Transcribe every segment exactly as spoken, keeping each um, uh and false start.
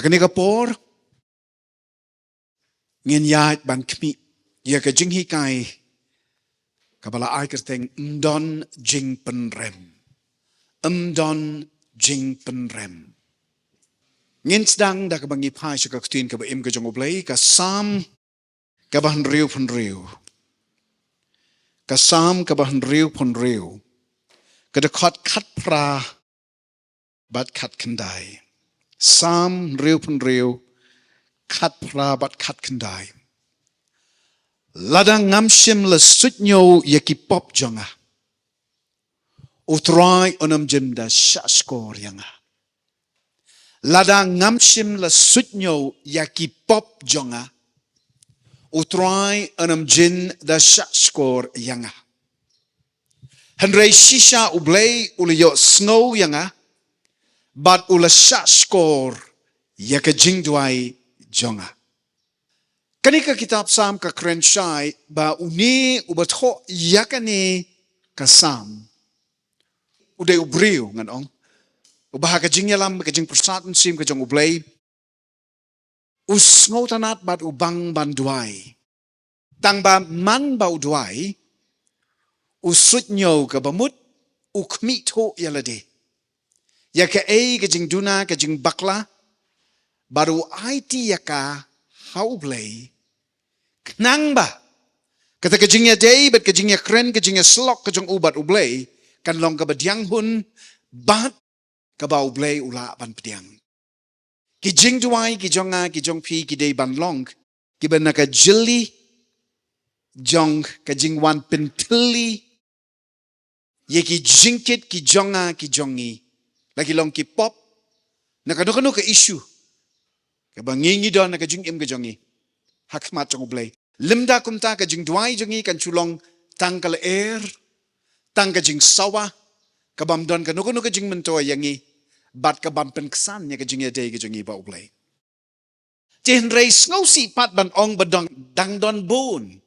Kane ka por ngin ïaid ban khmih ïa ka jinghikai kaba la ai kyrteng Ym Don Jingpynrem. Ym Don Jingpynrem. Ngin sdang da kaba ngi phai sha ka ktien kaba im ka jong U Blei, ka Salm kaba hynriew phew hynriew. Ka Salm kaba hynriew phew hynriew, ka dkhot khatphra bad khatkhyndai. Salm hynriew phew hynriew, khatphra bad khatkhyndai. Lada ngam shym la suidñiew ïa ki pop jong nga, U Trai un ym jin da shahshkor ïa nga. Lada ngam shym la suidñiew ïa ki pop jong nga, U Trai un ym jin da shahshkor ïa nga. Hynrei shisha U Blei u la ïohsngew ïa nga, bad u la shahshkor ïa ka jingduwai jong nga. Kane ka kitab Salm ka kren shai ba une uba thoh ïa kane ka Salm u dei u briew, ngan ong, uba ha ka jingïalam, ka jingpyrsad mynsiem ka jong U Blei, u sngewtynnad bad u bang ban duwai. Tang ba man ba u duwai, u suidñiew, kaba mut u khmih thuh ïa lade, ïa kaei ka jingduna, ka jingbakla, bad u aiti ïa ka ha U Blei, khnang ba kata ka jingïadei bad ka jingïakren, ka jingïasyllok ka jong u bad U Blei kan long kaba dianghun, bad kaba U Blei u lah ban pdiang. Ki jingduwai ki jong nga, ki jong phi, ki dei ban long kiba na ka jylli jong ka jingwan pynthylli ïa ki jingkit ki jong nga, ki jong ngi, la ki long ki pop, na kano kano ka issue kaba ngi ngi don ha ka jingim ka jong ngi ha khmat jong U Blei. Lymda kumta, ka jingduwai jong ngi kan shu long tang ka lyer, tang ka jingsawa, ka bym don kano kano ka jingmyntoi ïa ngi, bad ka bym pynksan ïa ka jingïadei ka jong ngi bad U Blei. Te hynrei sngewsih pat ban ong ba dang, dang don bun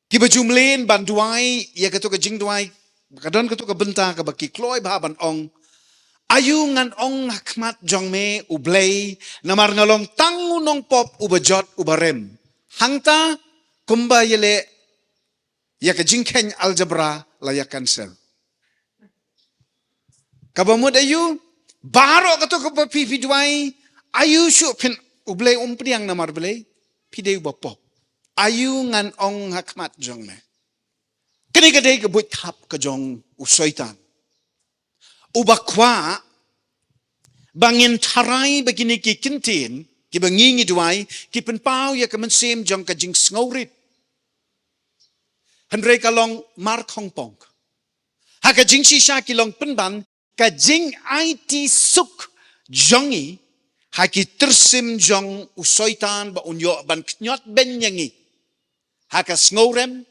kiba ju mlien ban duwai ïa kato ka jingduwai, ka don kato ka bynta kaba ki kloi bha ban ong: Aïu ngan ong ha khmat jong me, U Blei, namar nga long tang u nongpop uba jot, uba rem? Hangta kumba ïaleh ïa ka jingkheiñ algebra la ïa cancel. Kaba mut aïu, baroh kato kaba phi, phi duwai, aïu shuh phin, U Blei um pdiang namar balei? Phi dei uba pop. Aïu ngan ong ha khmat jong me? Kane ka dei ka buit thap ka jong u Soitan, uba kwah ba ngin tharai ba kine ki kyntien kiba ngi ngi duwai ki pynpaw ïa ka mynsiem jong ka jingsngewrit. Hynrei ka long markhongpong. Ha ka jingshisha ki long pynban ka jingaiti suk jong ngi ha ki tyrsim jong u Soitan ba un ïoh ban khñiot beiñ ïa ngi ha ka sngewrem,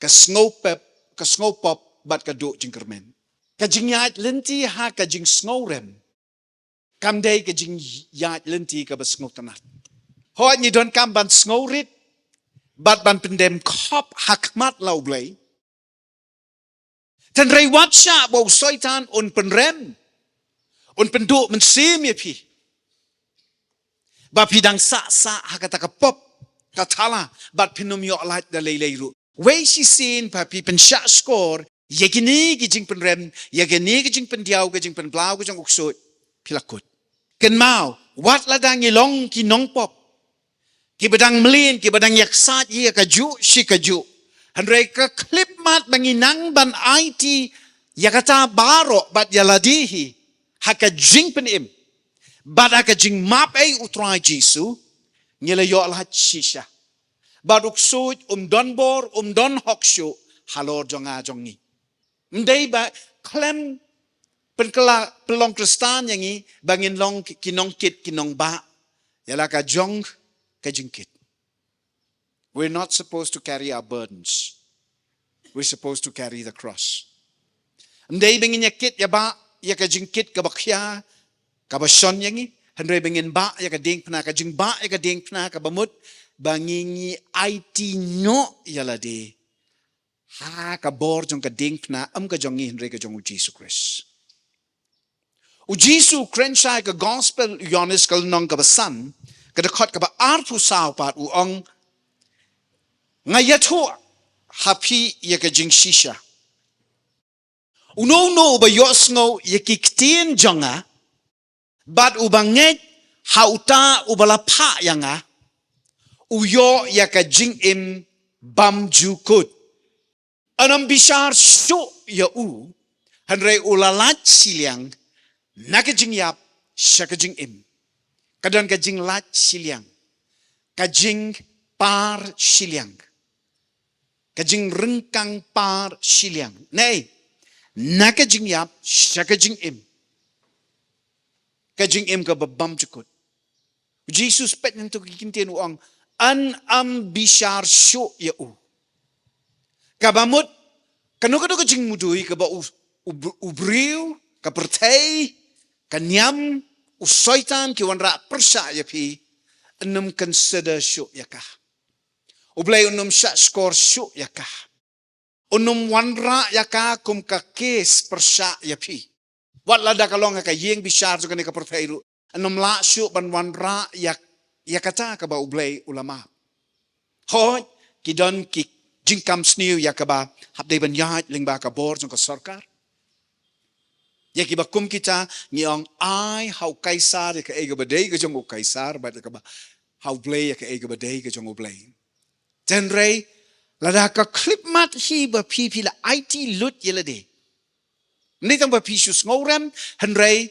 ka sngewpep, ka sngewpop bad ka duh jingkyrmen. Ka jingïaid lynti ha ka jingsngewrem kam dei ka jingïaid lynti kaba sngewtynnad. Hooid, ngi donkam ban sngewrit bad ban pyndem khop ha khmat la U Blei. Hynrei wat shah ba u Soitan un pynrem, un pynduh mynsiem ïa phi ba phi dang sah sah ha kata ka pop ka thala bad phin ym ïoh lait da lei lei ruh. Wei shisien ba phi pynshah shkor ïa kine ki jingpynrem, ïa kine ki jingpyndiaw, ki jingpynblaw ki jong u ksuid, phi la kut. Kynmaw, wat la dang ngi long ki nongpop, kiba dang mlien, kiba dang ïaksaid ïa ka juh shi ka juh, hynrei ka khyllipmat ba ngi nang ban aiti ïa kata baroh bad ïa lade hi ha ka jingpynim bad ha ka jingmap ei u Trai Jisu, ngi la ïoh lait shisha. Bad u ksuid um don bor, um don hok shuh halor jong nga jong ngi. Ym dei ba khlem pynkylla pynlong Khristan ïa ngi ba ngin long ki, ki nongkit ki nongbah ïa la ka jong ka jingkit. We're not supposed to carry our burdens. We're supposed to carry the cross. Ym dei ba ngin ïa kit ïa bah ïa ka jingkit kaba khia, kaba shon ïa ngi, hynrei ba ngin bah ïa ka diengphna, ka jingbah ïa ka diengphna kaba mut ba ngi, ngi aiti noh ïa lade ha ka bor jong ka diengphna, ym ka jong ngi hynrei ka jong u Jisu Khrist. U Jisu u kren shai ka gospel u Ïoannis ka lynnong kaba san, ka dkhot kaba arphew saw pat u ong, nga ïathuh ha phi ïa ka jingshisha. Uno uno uba ïohsngew ïa ki ktien jong nga, bad uba ngeit ha uta uba la phah ïa nga, u ïoh ïa ka jingim bymjukut. Yn ym bishar shuh ïa u, hynrei u la lait shiliang na ka jingïap sha ka jingim. Ka don ka jinglait shiliang, ka jingpar shiliang, ka jingryngkang par shiliang. Nei, na ka jingïap sha ka jingim, ka jingim kaba bymjukut. U Jisu u peit na kito ki ktien u ong, yn ym bishar shuh ïa u. Kaba mut, kano kano ka jingmudui kaba u, u, u briew, ka pyrthei, ka niam, u soitan ki wanrah pyrshah ïa phi, yn ym consider shuh ïa ka. U Blei un ym shah shkor shuh ïa ka. Un ym wanrah ïa ka kum ka kes pyrshah ïa phi. Wat lada ka long ha ka ïing bishar jong kane ka pyrthei ruh, yn ym lah shuh ban wanrah ïa, ïa kata kaba U Blei u la map. Hooid, ki don ki jingkam sniew ïa kaba hap dei ban ïaid lyngba ka bor jong ka sorkar. Ïa kiba kum kita ngi ong, ai ha u Kaisar ïa kaei kaba dei ka jong u Kaisar, bad ïa kaba, ha U Blei ïa kaei kaba dei ka jong U Blei. Hynrei lada ka khyllipmat hi ba phi, phi la aiti lut ïa lade. Ym dei tang ba phi shu sngewrem, hynrei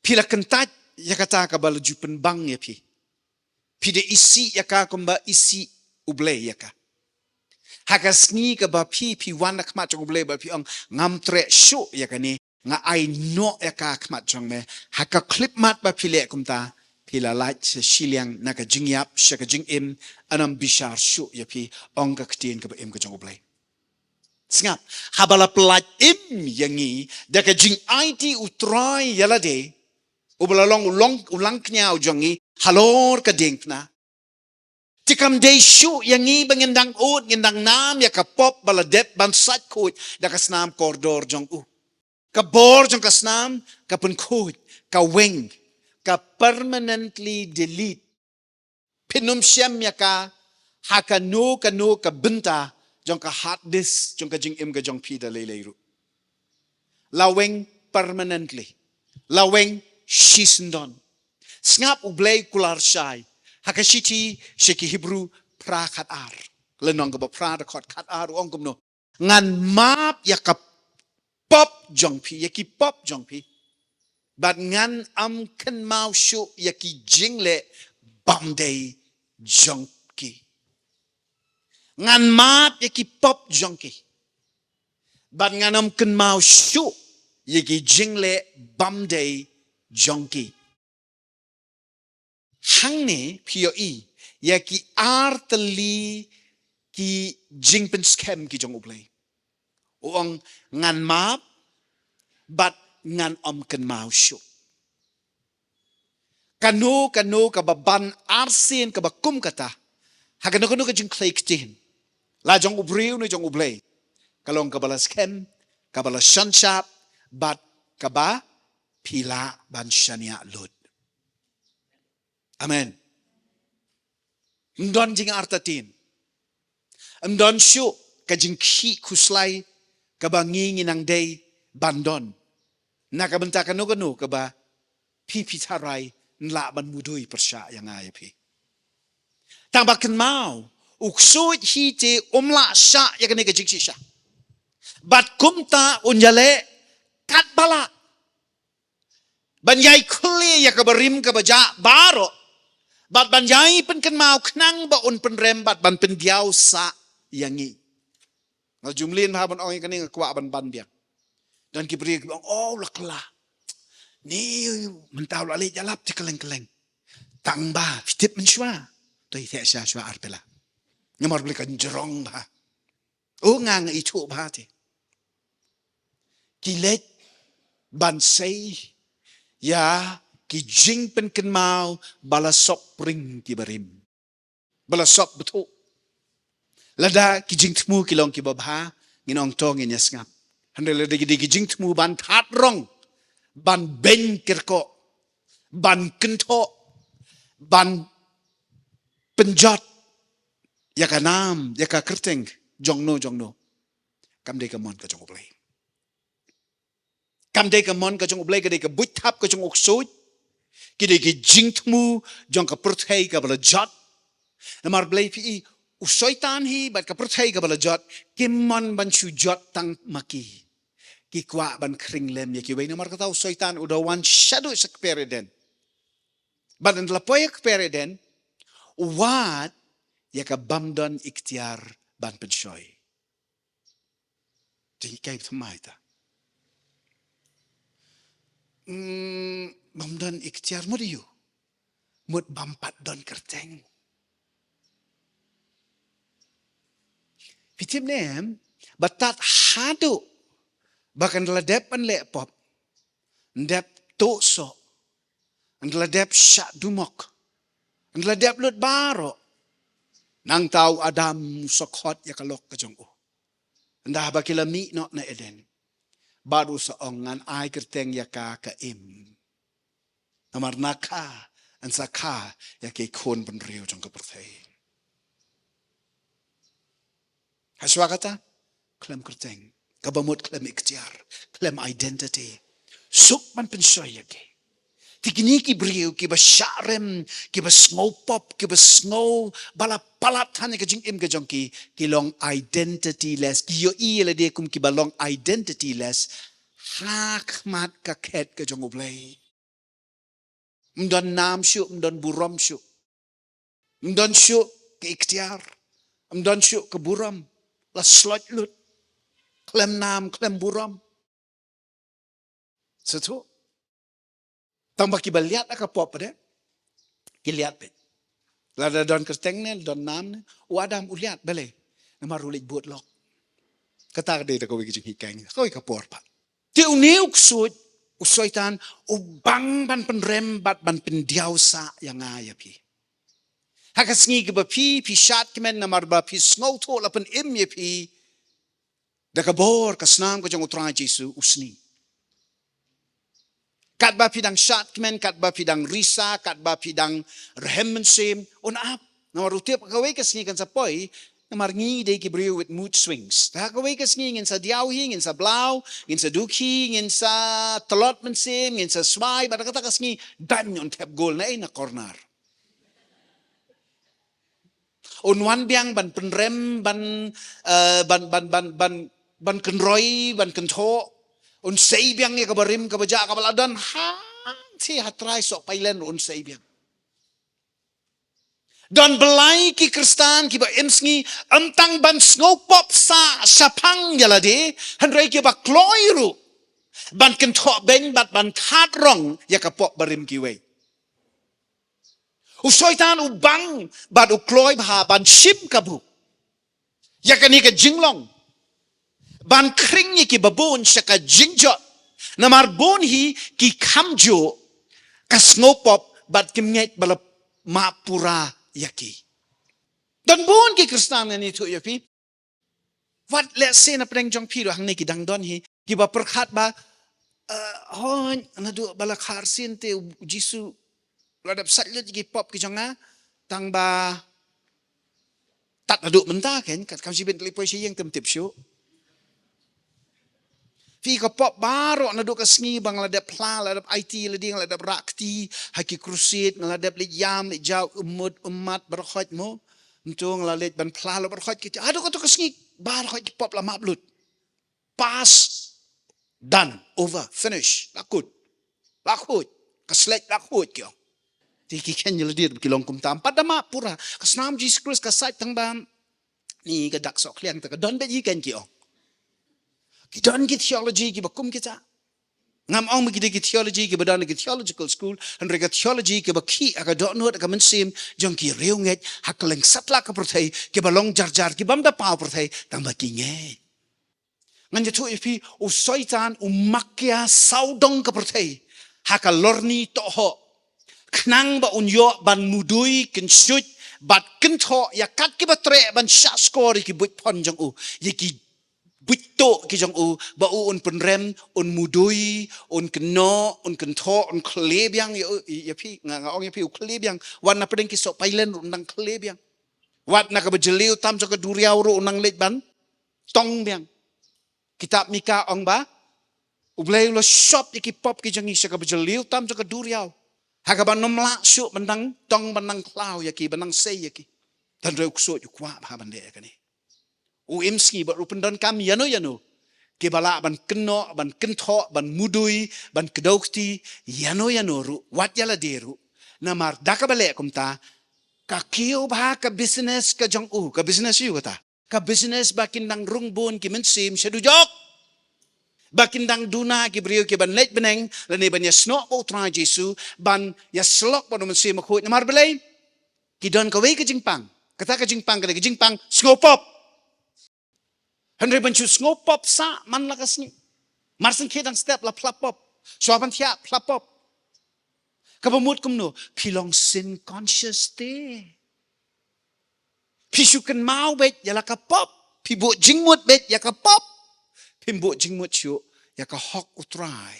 phi la kyntait ïa kata kaba la ju pynbang ïa phi. Phi da isih ïa ka kumba isih U Blei ïa ka. Ha ka sngi kaba phi, phi wan ha khmat jong U Blei bad phi ong, ngam treh shuh ïa kane, nga ai noh ïa ka ha khmat jong me. Ha ka khyllipmat ba phi leh kumta, phi la lait sha shiliang na ka jingïap sha ka jingim, yn ym bishar shuh ïa phi, ong ka ktien kaba im ka jong U Blei. Sngap, haba la pyllait im ïa ngi da ka jingaiti U Trai ïa lade, uba la long u long, u langkñia u jong ngi halor ka diengphna, te kam dei shuh ïa ngi ba ngin dang ud, ngin dang nam ïa ka pop ba la dep ban sait khuid da ka snam kordor jong u. Ka bor jong ka snam ka pynkhuid, ka weng, ka permanently delete. Phin ym shem ïa ka ha kano kano ka bynta jong ka hard disk jong ka jingim ka jong phi da lei lei ruh. La weng permanently. La weng shisyndon. Sngap, U Blei u kular shai ha ka shithi sha ki Hebru phra khat ar, lynnong kaba phra dkhot khat ar, u ong kumno: ngan map ïa ka pop jong phi, ïa ki pop jong phi, bad ngan ym kynmaw shuh ïa ki jingleh bymdei jong ki. Ngan map ïa ki pop jong ki, bad ngan ym kynmaw shuh ïa ki jingleh bymdei jong ki. Hangne phi ïohi ïa ki ar tylli ki jingpynskhem ki jong U Blei. U ong, ngan map bad ngan ym kynmaw shuh. Kano kano kaba ban arsien kaba kum kata ha kano kano ka jingkhlei ktien, la jong u briew ne jong U Blei, ka long kaba la skhem, kaba la shon shap, bad kaba phi lah ban shaniah lut. Amen. Ym don jingartatien. Ym don shuh ka jingkhih khuslai kaba ngi ngi nang dei ban don na ka bynta kano kano kaba phi phi tharai yn lah ban mudui pyrshah ïa nga ïa phi. Tang ba kynmaw, u ksuid hi te um lah shah ïa kane ka jingshisha. Bad kumta un ïaleh katba lah ban ïai khlieh ïa ka barim kaba jah baroh, bad ban ïai pynkynmaw khnang ba un pynrem bad ban pyndiaw sah ïa ngi. Nga ju mlien bha ban ong ïa kane, nga kwah ban ban biang. Don ki briew kiba ong, oh, la kylla. Ni mynta u la leit ïalap te kylleng kylleng. Tang ba phi tip mynshuwa, to ïa theh sha shuwa ar pela. Namar U Blei ka jrong bha. O nga nga ithuh bha te. Ki leit ban sei ïa ki jingpynkynmaw ba la sop pring ki barim, ba la sop bthuh. Lada ki jingthmu ki long kiba bha, ngin ong to ngin ïa sngap. Hynrei lada ki dei ki jingthmu ban thad rong, ban beiñ kyrkoh, ban kynthoh, ban pynjot ïa ka nam, ïa ka kyrteng jong no jong no. Kam dei ka mon ka jong U Blei. Kam dei ka mon ka jong U Blei, ka dei ka buit thap ka jong u ksuid. Ki dei ki jingthmu jong ka pyrthei kaba la jot. Namar balei phi i, u Soitan hi bad ka pyrthei kaba la jot kim mon ban shu jot tang ma ki. Ki kwah ban khring lem ïa kiwei. Namar kata u Soitan u da wan shaduh sha kper Eden. Bad ynda la poi ha kper Eden, u wad ïa ka bym don iktiar ban pynshoi. Jinghikai thymmai ta. Hmm, bym don iktiar mut aiu? Mut bym pat don kyrteng. Phi tip ne em, ba tad haduh ba kan la dep ban leh pop, dep tuh soh, ynda la dep shah dumok, ynda la dep lut baroh, nangta u Adam u sa khot ïa ka lok ka jong u. Ynda haba ki la mih noh na Eden, bad u sa ong, ngan ai kyrteng ïa ka ka Im. Namar na ka yn sa kha ïa ki khun bynriew jong ka pyrthei. Hashwa kata, khlem kyrteng, kaba mut khlem iktiar, khlem identity. Suk ban pynshoi ïa ki. Te kine ki briew kiba shah rem, kiba sngew pop, kiba sngew ba la palat than ïa ka jingim ka jong ki, ki long identityless, ki ïohi ïa lade kum kiba long identityless ha khmat ka khet ka jong U Blei. Ym don nam shuh, ym don burom shuh. Ym don shuh ka iktiar. Ym don shuh ka burom. La sloit lut. Khlem nam, khlem burom. Satu. Tang ba kiba liat ha ka pop de, ki liat beit. Lada don kyrteng ne, don nam ne, u Adam u liat, balei? Namar u leit bud lok. Kata ka dei da kawei ka jinghikai, kawei ka por pat. Te une u ksuid, u Soitan, u bang ban pynrem bad ban pyndiaw sah ïa nga ïa phi. Ha ka sngi kaba phi, phi shad kmen namar ba phi sngewthuh la pynim ïa phi da ka bor ka snam ka jong U Trai Jisu, u sni. Katba phi dang shad kmen, katba phi dang risa, katba phi dang rhem mynsiem, un ap. Namar u tip kawei ka sngi kan sa poi, namar ngi dei ki briew with mood swings. Te ha kawei ka sngi ngin sa diaw hi, ngin sa blaw, ngin sa duk hi, ngin sa tlot mynsiem, ngin sa swai, bad kata ka sngi, dan un thep gol na ei na corner. Un wan biang ban pynrem, ban, eh, ban, ban, ban, ban, ban kynroi, ban kynthoh. Un sei biang ïa kaba rim, kaba jah, kaba la don hangtei ha trai soh pailen un sei biang. Don blei ki Khristan kiba im sngi, ym tang ban sngew pop sah shaphang ïa lade, hynrei kiba kloi ruh ban kynthoh beiñ bad ban thad rong ïa ka pop barim kiwei. U Soitan u bang bad u kloi bha ban shim kabu ïa kane ka jinglong ban khring ïa kiba bun sha ka jingjot. Namar bun hi ki kham juh ka sngew pop bad kim ngeit ba la map pura ïa ki. Don bun ki Khristan, ngan ïathuh ïa phi. Wat lehse na pdeng jong phi ruh hangne ki dang don hi kiba pyrkhat ba, eh, hooid, naduh ba la kha arsien te u Jisu la dep sait lut ïa ki pop ki jong nga, tang ba tad naduh mynta kein, kat kam shibit leit poi sha ïing te ym tip shuh. Phi, ka pop baroh naduh ka sngi ba nga la dep phla, la dep aiti lade, nga la dep rah kti ha ki crusade, nga la dep leit ïam leit jaw, ummut ummat baroh khoit mo. Mynta nga la leit ban phla, la baroh khoit kti. Haduh kato ka sngi baroh khoit ki pop la map lut. Pass. Done. Over. Finish. La kut. La khuid. Ka slek la khuid, ki ong. Te ki kheiñ ïa lade ba ki long kumta. Ym pat da map pura. Ka snam Jisu Khrist ka sait tang ba ni ka dak sohkhliang, te ka don beit hi kein, ki ong. Ki don ki theology kiba kum kita. Ngam ong ba ki dei ki theology kiba don ha ki theological school, hynrei ka theology kaba khih ha ka dohnud, ha ka mynsiem jong ki riewngeit ha kylleng satlak ka pyrthei, kiba long jar jar, ki bym da paw pyrthei, tang ba ki ngeit. Ngan ïathuh ïa phi, u Soitan u makia sawdong ka pyrthei ha ka lorni tohok, khnang ba un ïoh ban mudui, kynshuid bad kynthoh ïa kat kiba treh ban shah skor ïa ki buit phon jong u, ïa ki buit to ki jong u, ba u un pynrem, un mudui, un kynnoh, un kynthoh, un khlei biang ïa, ïa phi, nga, nga ong ïa phi u khlei biang. Wat na pdeng ki soh pailen ruh un nang khlei biang. Wat na kaba jylliew tam jong ka duriaw ruh un nang leit ban tong biang. Kitab Mika ong ba U Blei u la shop ïa ki pop ki jong ngi sha kaba jylliew tam jong ka duriaw, ha kaba nym lah shuh ban nang tong, ban nang khlaw ïa ki, ban nang sei ïa ki. Tang hynrei u ksuid u kwah bha ban leh ïa kane. U im sngi bad u pyndonkam ïano ïano kiba lah ban kynnoh, ban kynthoh, ban mudui, ban kdew kti ïano ïano ruh, wat ïa lade ruh. Namar da kaba leh kumta, ka kiew bha ka business ka jong u, ka business ïa u kata. Ka business ba kin nang rung bun ki mynsiem sha dujok, ba kin nang duna ki briew ki ban leit bneng lane ban ïasnoh bad U Trai Jisu, ban ïasyllok bad u Mynsiem Bakhuid. Namar balei? Ki don kawei ka jingpang. Kata ka jingpang ka dei ka jingpang sngew pop. Hynrei ban shu sngew pop sah man la ka sngi. Mar sngewthuh dang step la pla pop. Shuwa ban thiah pla pop. Kaba mut kumno? Phi long sin conscious te. Phi shu kynmaw beit ïa la ka pop. Phi buh jingmut beit ïa ka pop. Phim buh jingmut shuh ïa ka hok U Trai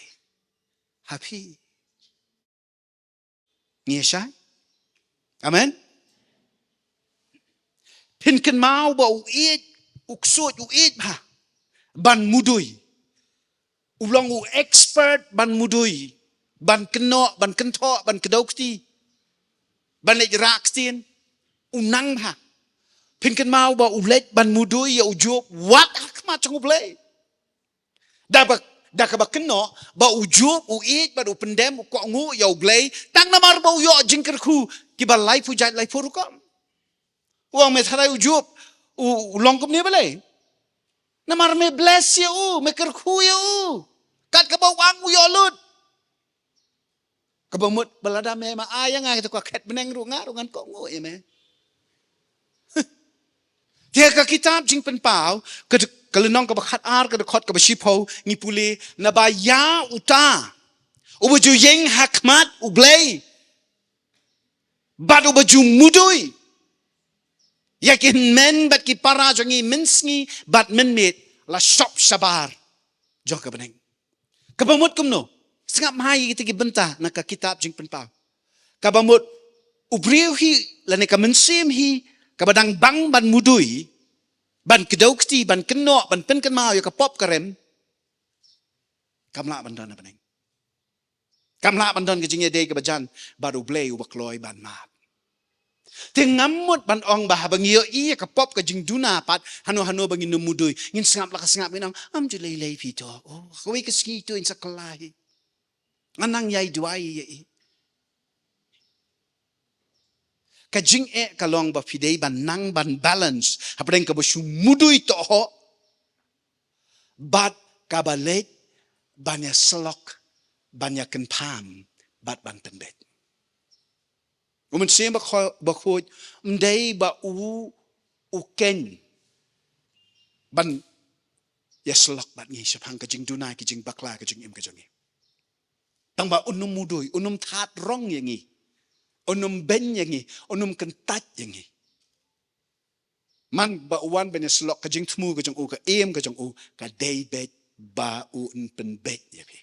ha phi. Ngi ïa shai? Amen. Phin kynmaw ba u ïeit, u ksuid u ïeit bha ban mudui. U long u expert ban mudui, ban kynnoh, ban kynthoh, ban kdew kti, ban leit rah ktien. U nang bha. Phin kynmaw ba u leit ban mudui ïa u Job wat ha khmat jong U Blei. Da ba, da kaba kynnoh ba u Job u ïeit bad u pyndem, u kohnguh ïa U Blei, tang namar ba u ïoh jingkyrkhu kiba laiphew jait laiphew rukom. U ong, me tharai u Job u, u long kumne balei? Namar me bless ïa u, me kyrkhu ïa u. Kat kaba u ong u ïoh lut. Kaba mut ba lada me ma ai ïa nga kita ka khet bneng ruh, nga ruh ngan kohnguh ïa me. Te ha ka kitab Jingpynpaw, ka, ka lynnong kaba khatar, ka dkhot kaba shiphew, ngi pule, naba ïa uta uba ju ïeng ha khmat U Blei bad uba ju mudui ïa ki hynmen bad ki para jong ngi mynsngi bad mynmiet, la shop shabar jong ka bneng. Kaba mut kumno? Sngap bha ïa kita ki bynta na ka kitab Jingpynpaw. Kaba mut u briew hi lane ka mynsiem hi kaba dang bang ban mudui, ban kdew kti, ban kynnoh, ban pynkynmaw ïa ka pop ka rem, kam lah ban don ha bneng. Kam lah ban don ka jingïadei kaba jan bad U Blei uba kloi ban map. Te ngam mut ban ong ba haba ngi ïohi ïa ka pop, ka jingduna pat, hano hano ba ngin nym mudui, ngin sngap la ka sngap, ngin ong, ym ju lei lei phi to. Oh, kawei ka sngi to in sa kylla hi. Ngan nang ïai duwai ïa i. Ka jingeh ka long ba phi dei ban nang ban balance hapdeng kaba shu mudui tohok bad kaba leit ban ïasyllok, ban ïakynpham bad ban pynbeit. U Mynsiem Bakhu-, Bakhuid ym dei ba u, u khein ban ïasyllok bad ngi shaphang ka jingduna, ka jingbakla, ka jingim ka jong ngi. Tang ba un nym mudui, un nym thad rong ïa ngi, un nym beiñ ïa ngi, un nym kyntait ïa ngi. Man ba u wan ban ïasyllok, ka jingthmu ka jong u, ka im ka jong u ka dei beit ba un pynbeit ïa phi.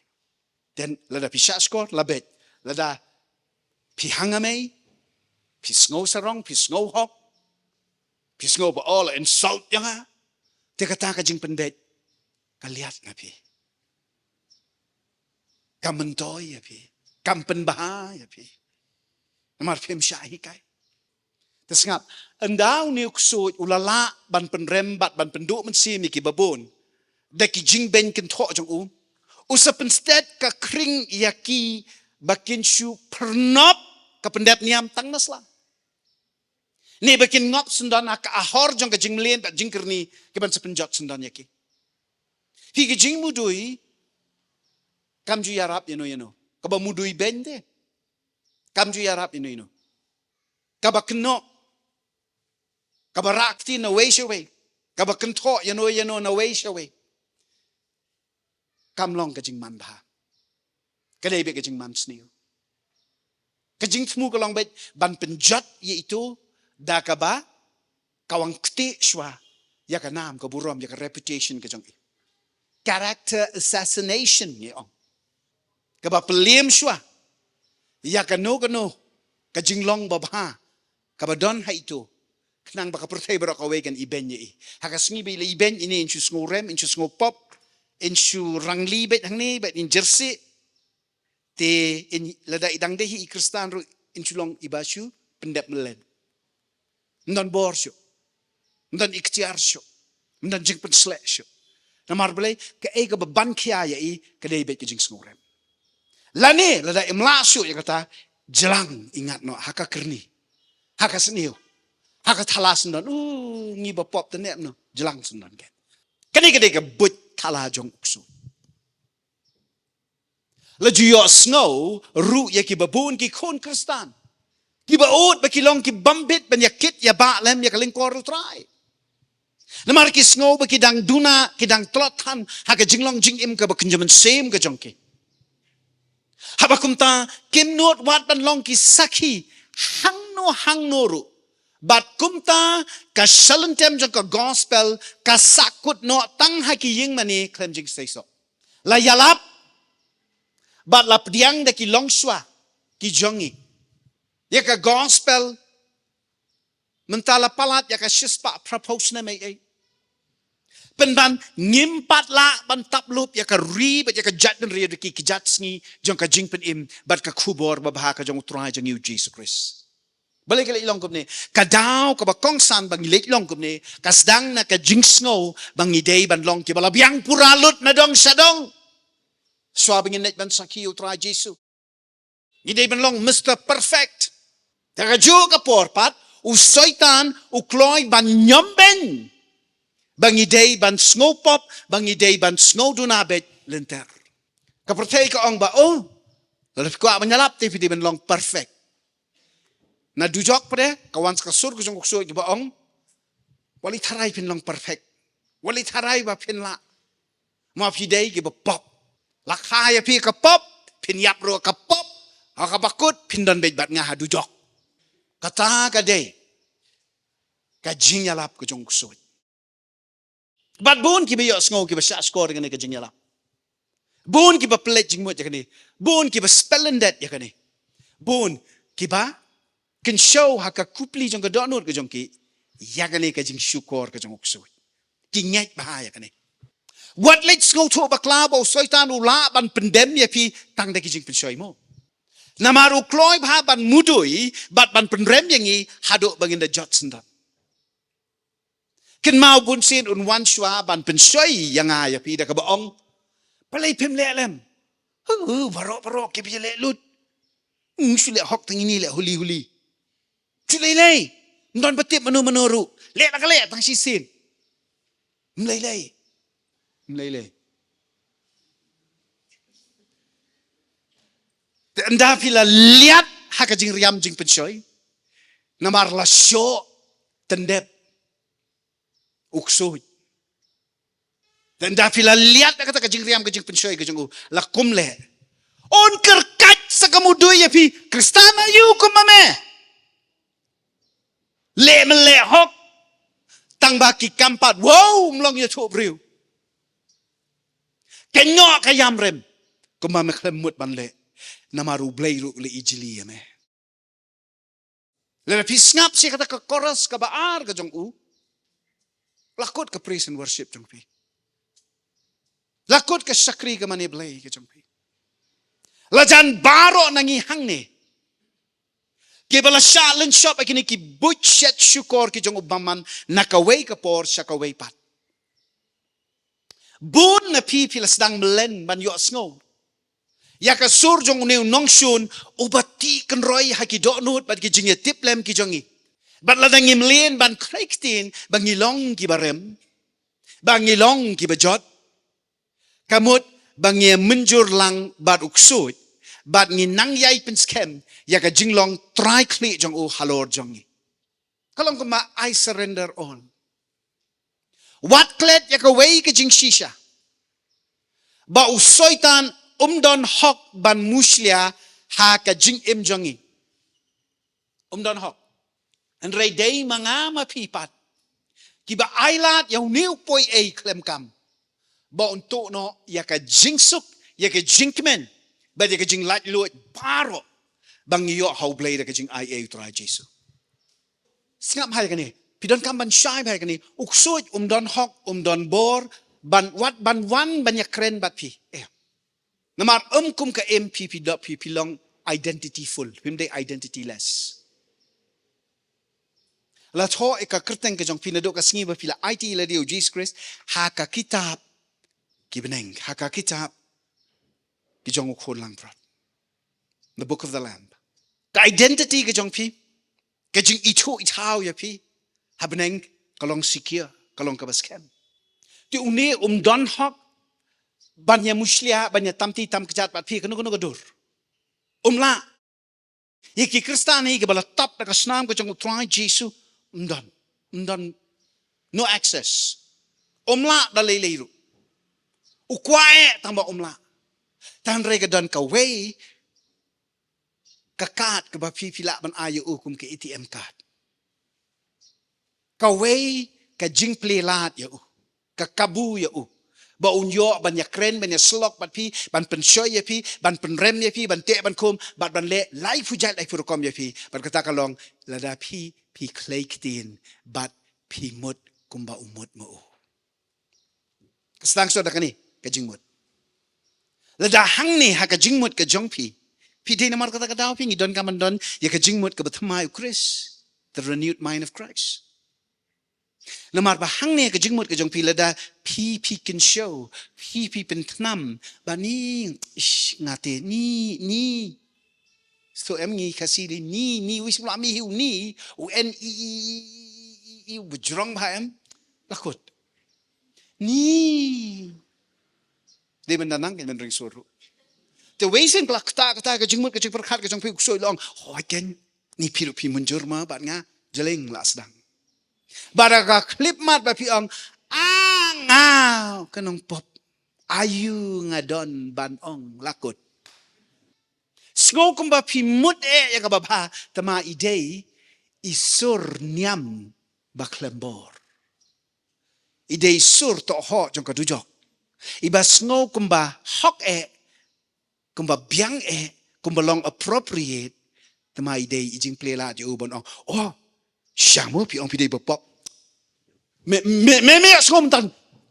Te lada phi shah shkor, la beit. Lada phi hangmei, phi sngew sarong, phi sngew hok, phi sngew ba u la insult ïa nga, te kata ka jingpynbeit ka liat na phi. Kam myntoi ïa phi, kam pynbha ïa phi. Namar phim shah hikai. Te sngap, ynda une u ksuid u la lah ban pynrem bad ban pynduh mynsiem ïa kiba bun da ki jingbeiñ kynthoh jong u, u sa pynstet ka khring ïa ki ba kin shu pyrnop ka pyndep niam tang na sla, ne ba kin ngop syndon ha ka ahor jong ka jingmlien bad jingkyrni, ki ban sa pynjot syndon ïa ki. Phi, ka jingmudui kam ju ïarap ïano ïano. Kaba mudui beiñ te kam ju ïarap ïano ïano. Kaba kynnoh, kaba rah ktien na wei sha wei, kaba kynthoh ïano ïano na wei sha wei, kam long ka jingman bha. Ka dei beit ka jingman sniew. Ka jingthmu ka long beit ban pynjot ïa itu da kaba ka wan kti shuwa ïa ka nam, ka burom, ïa ka reputation ka jong i. character assassination ngi ong. Kaba pynliem shuwa ïa kano kano ka jinglong babha kaba don ha ito, khnang ba ka pyrthei baroh kawei kan ibeiñ ïa i. Ha ka sngi ba i la ibeiñ, ine in shu sngewrem, in shu sngewpop, in shu rangli beit hangne beit, in jyrsieh. Te in, lada i dang dei hi i Khristan ruh, in shu long iba shu pyndep mlien. Ym don bor shuh. Ym don ikhtiar shuh. Ym don jingpynsleh shuh. Namar balei? Kaei kaba ban khia ïa i ka dei beit ka jingsngewrem. Lane lada im lah shuh ïa kata, jlang i ngat noh ha ka kyrni, ha ka sniew, ha ka thala syndon. U, ngi ba pop te ne em noh, jlang syndon ke. Kane ka dei ka buit thala jong u ksuid. La ju ïohsngew ruh ïa kiba bun ki khun Khristan kiba ud ba ki long ki bym bit ban ïa kit ïa bah lem ïa ka lyngkor u Trai. Namar ki sngew ba ki dang duna, ki dang tlot than ha ka jinglong jingim kaba kynja mynsiem ka jong ki. Haba kumta kim nud wat ban long ki sakhi hangno hangno ruh. Bad kumta ka shalynter jong ka gospel ka sahkut noh tang ha ki ïing mane khlem jingseisoh. La ïalap bad la pdiang da ki longshuwa ki jong ngi ïa ka gospel. Mynta la palat ïa ka shispah phraphew snem ei ei. Pynban ngim pat lah ban tap lup ïa ka ri bad ïa ka jaitbynriew da ki kjat sngi jong ka jingpynim bad ka khubor babha ka jong u Trai jong ngi u Jisu Khrist. Balei ka leit long kumne? Ka daw kaba kongsan ba ngi leit long kumne ka sdang na ka jingsngew ba ngi dei ban long kiba la biang pura lut na dong sha dong. Shuwa ba ngin leit ban sakhi ïa u Trai Jisu, ngi dei ban long Mister Perfect. Te kajuh ka por pat u Soitan u kloi ban ñiom beiñ ba ngi dei ban sngewpop, ba ngi dei ban sngewduna beit lynter. Ka pyrthei ka ong ba, oh, lada phi kwah ban ïalap te phi dei ban long perfect. Na dujok pat de ka wan sa ka sur ka jong u ksuid kiba ong, wat leit tharai phin long perfect, wat leit tharai ba phin lah. Ma phi dei kiba pop. La kha ïa phi ka pop, phin ïap ruh ka pop. Ha kaba kut phin don beit bad nga ha dujok. Kata ka dei ka jingïalap ka jong u ksuid. Bad bun kiba ïohsngew kiba shah shkor ïa kane ka jingïalap. Bun kiba pynleit jingmut ïa kane. Bun kiba spellendet ïa kane. Bun kiba kynshew ha ka kupli jong ka dohnud ka jong ki ïa kane ka jingshukor ka jong u ksuid. Ki ngeit bha ïa kane. Wat leit sngewthuh bakla ba u Soitan u lah ban pyndem ïa phi tang da ki jingpynshoi mo. Namar u kloi bha ban mudui bad ban pynrem ïa ngi haduh ba ngin da jot syndon. Kynmaw bun sien un wan shuwa ban pynshoi ïa nga ïa phi da kaba ong, balei phim leh lem? Hu, baroh baroh ki ba ïaleh lut. Hmm, shu leh hok tang ine, leh huli huli. Shu lei lei. Ym don ba tip mano mano ruh. Leh la ka leh tang shisien. Ym lei lei. Ym lei lei. Te ynda phi la liat ha ka jingriam jingpynshoi, namar la shoh tyndep u ksuid. Te ynda phi la liat ha kata ka jingriam ka jingpynshoi ka jong u, la kum leh? Un kyrkhat sa ka mudui ïa phi, Khristan aïu kum ma me? Leh men leh hok, tang ba ki kam pat, wow, ym long ïathuh briew. Kynnoh ka ïam rem kumba me khlem mut ban leh. Namar U Blei ruh u la ijli ïa me. Lada phi sngap sha kata ka chorus kaba ar ka jong u, la kut ka praise and worship jong phi. La kut ka shakri ka mane Blei ka jong phi. La jan baroh na ngi hangne kiba la shah lynshop ha kine ki buit shet shukor ki jong u bymman na kawei ka por sha kawei pat. Bun na phi phi la sdang mlien ban ïohsngew ïa ka sur jong une u nongshun uba tih kynroi ha ki dohnud bad ki jingïatiplem ki jong ngi. Bad lada ngi mlien ban khrei ktien ba ngi long kiba rem, ba ngi long kiba jot, ka mut ba ngi mynjur lang bad u ksuid bad ngi nang ïai pynskhem ïa ka jinglong trai khlieh jong u halor jong ngi. Ka long kumba I surrender all. Wat klet ïa kawei ka jingshisha ba u Soitan um don hok ban mushlia ha ka jingim jong ngi. Um don hok. Hynrei dei ma nga ma phi pat kiba ailad ïa une u poi ei khlem kam ba un tuh noh ïa ka jingsuk, ïa ka jingkmen, bad ïa ka jinglaitluid baroh ba ngi ïoh ha U Blei da ka jingaiei U Trai Jisu. Sngap ha ïa kane, phi donkam ban shai ha ïa kane. U ksuid um don hok, um don bor ban wat, ban wan ban ïakren bad phi. Eh. Namar um kum ka im phi, phi dap phi, phi long identity full, phim dei identity less. La thoh ïa ka kyrteng ka jong phi naduh ka sngi ba phi la aiti ïa lade ïa U Jisu Khrist ha ka kitab ki bneng, ha ka kitab ki jong U Khun Langbrot, the Book of the Lamb. Ka identity ka jong phi, ka jingithuh ithaw ïa phi ha bneng ka long secure, ka long kaba skhem. Te une um don hok ban ïa mushlia, ban ïa tam ti tam kjat bad phi kano kano ka dur. Um lah. Ïa ki Khristan hi kiba la tap da ka snam ka jong U Trai Jisu, um don, um don, no access. Um lah da lei lei ruh. U kwah eh tang ba um lah. Tang re ka don kawei ka kad kaba phi, phi lah ban ai ïa u kum ka A T M kad. Kawei ka jingplie lad ïa u, ka kabu ïa u, ba un ïoh ban ïakren, ban ïasyllok bad phi, ban pynshoi ïa phi, ban pynrem ïa phi, ban teh ban khum, bad ban leh laiphew jait laiphew rukom ïa phi. Bad kata ka long lada phi, phi khlei ktien bad phi mut kumba u mut ma u. Ka sdang shuh da kane ka jingmut. Lada hangne ha ka jingmut ka jong phi, phi dei namar kata ka daw phi, ngi donkam ban don ïa ka jingmut kaba thymmai U Khrist, the renewed mind of Christ. Namar ba hangne ka jingmut ka jong phi, lada phi, phi kynshew, phi, phi pynthnam ba ni, ish, nga te ni, ni. Sngewthuh em, ngi Khasi dei ni, ni, wei sngewlah mi hi u ni, u N E E E E E, u ba jrong bha em. La kut. Ni. Dei ban da nang, kan ban ring sur ruh. Te wei sien ka la kata, kata ka jingmut, ka jingpyrkhat ka jong phi, u ksuid u la ong, hooid keiñ, ni phi ruh phi mynjur ma bad nga, jylleng, la sdang. Bad ha ka khyllipmat ba phi ong, a nga ka nongpop, aïu nga don ban ong, la kut. Sngew kumba phi mut eh ïa kaba bha, tangba i dei i sur niam ba khlem bor. I dei i sur tohok jong ka dujok, iba sngew kumba hok eh, kumba biang eh, kumba long appropriate. Tangba i dei i jingplie lad jong u ban ong, oh, sha mo phi ong phi dei ba pop. Me, me, me, me sngew mynta.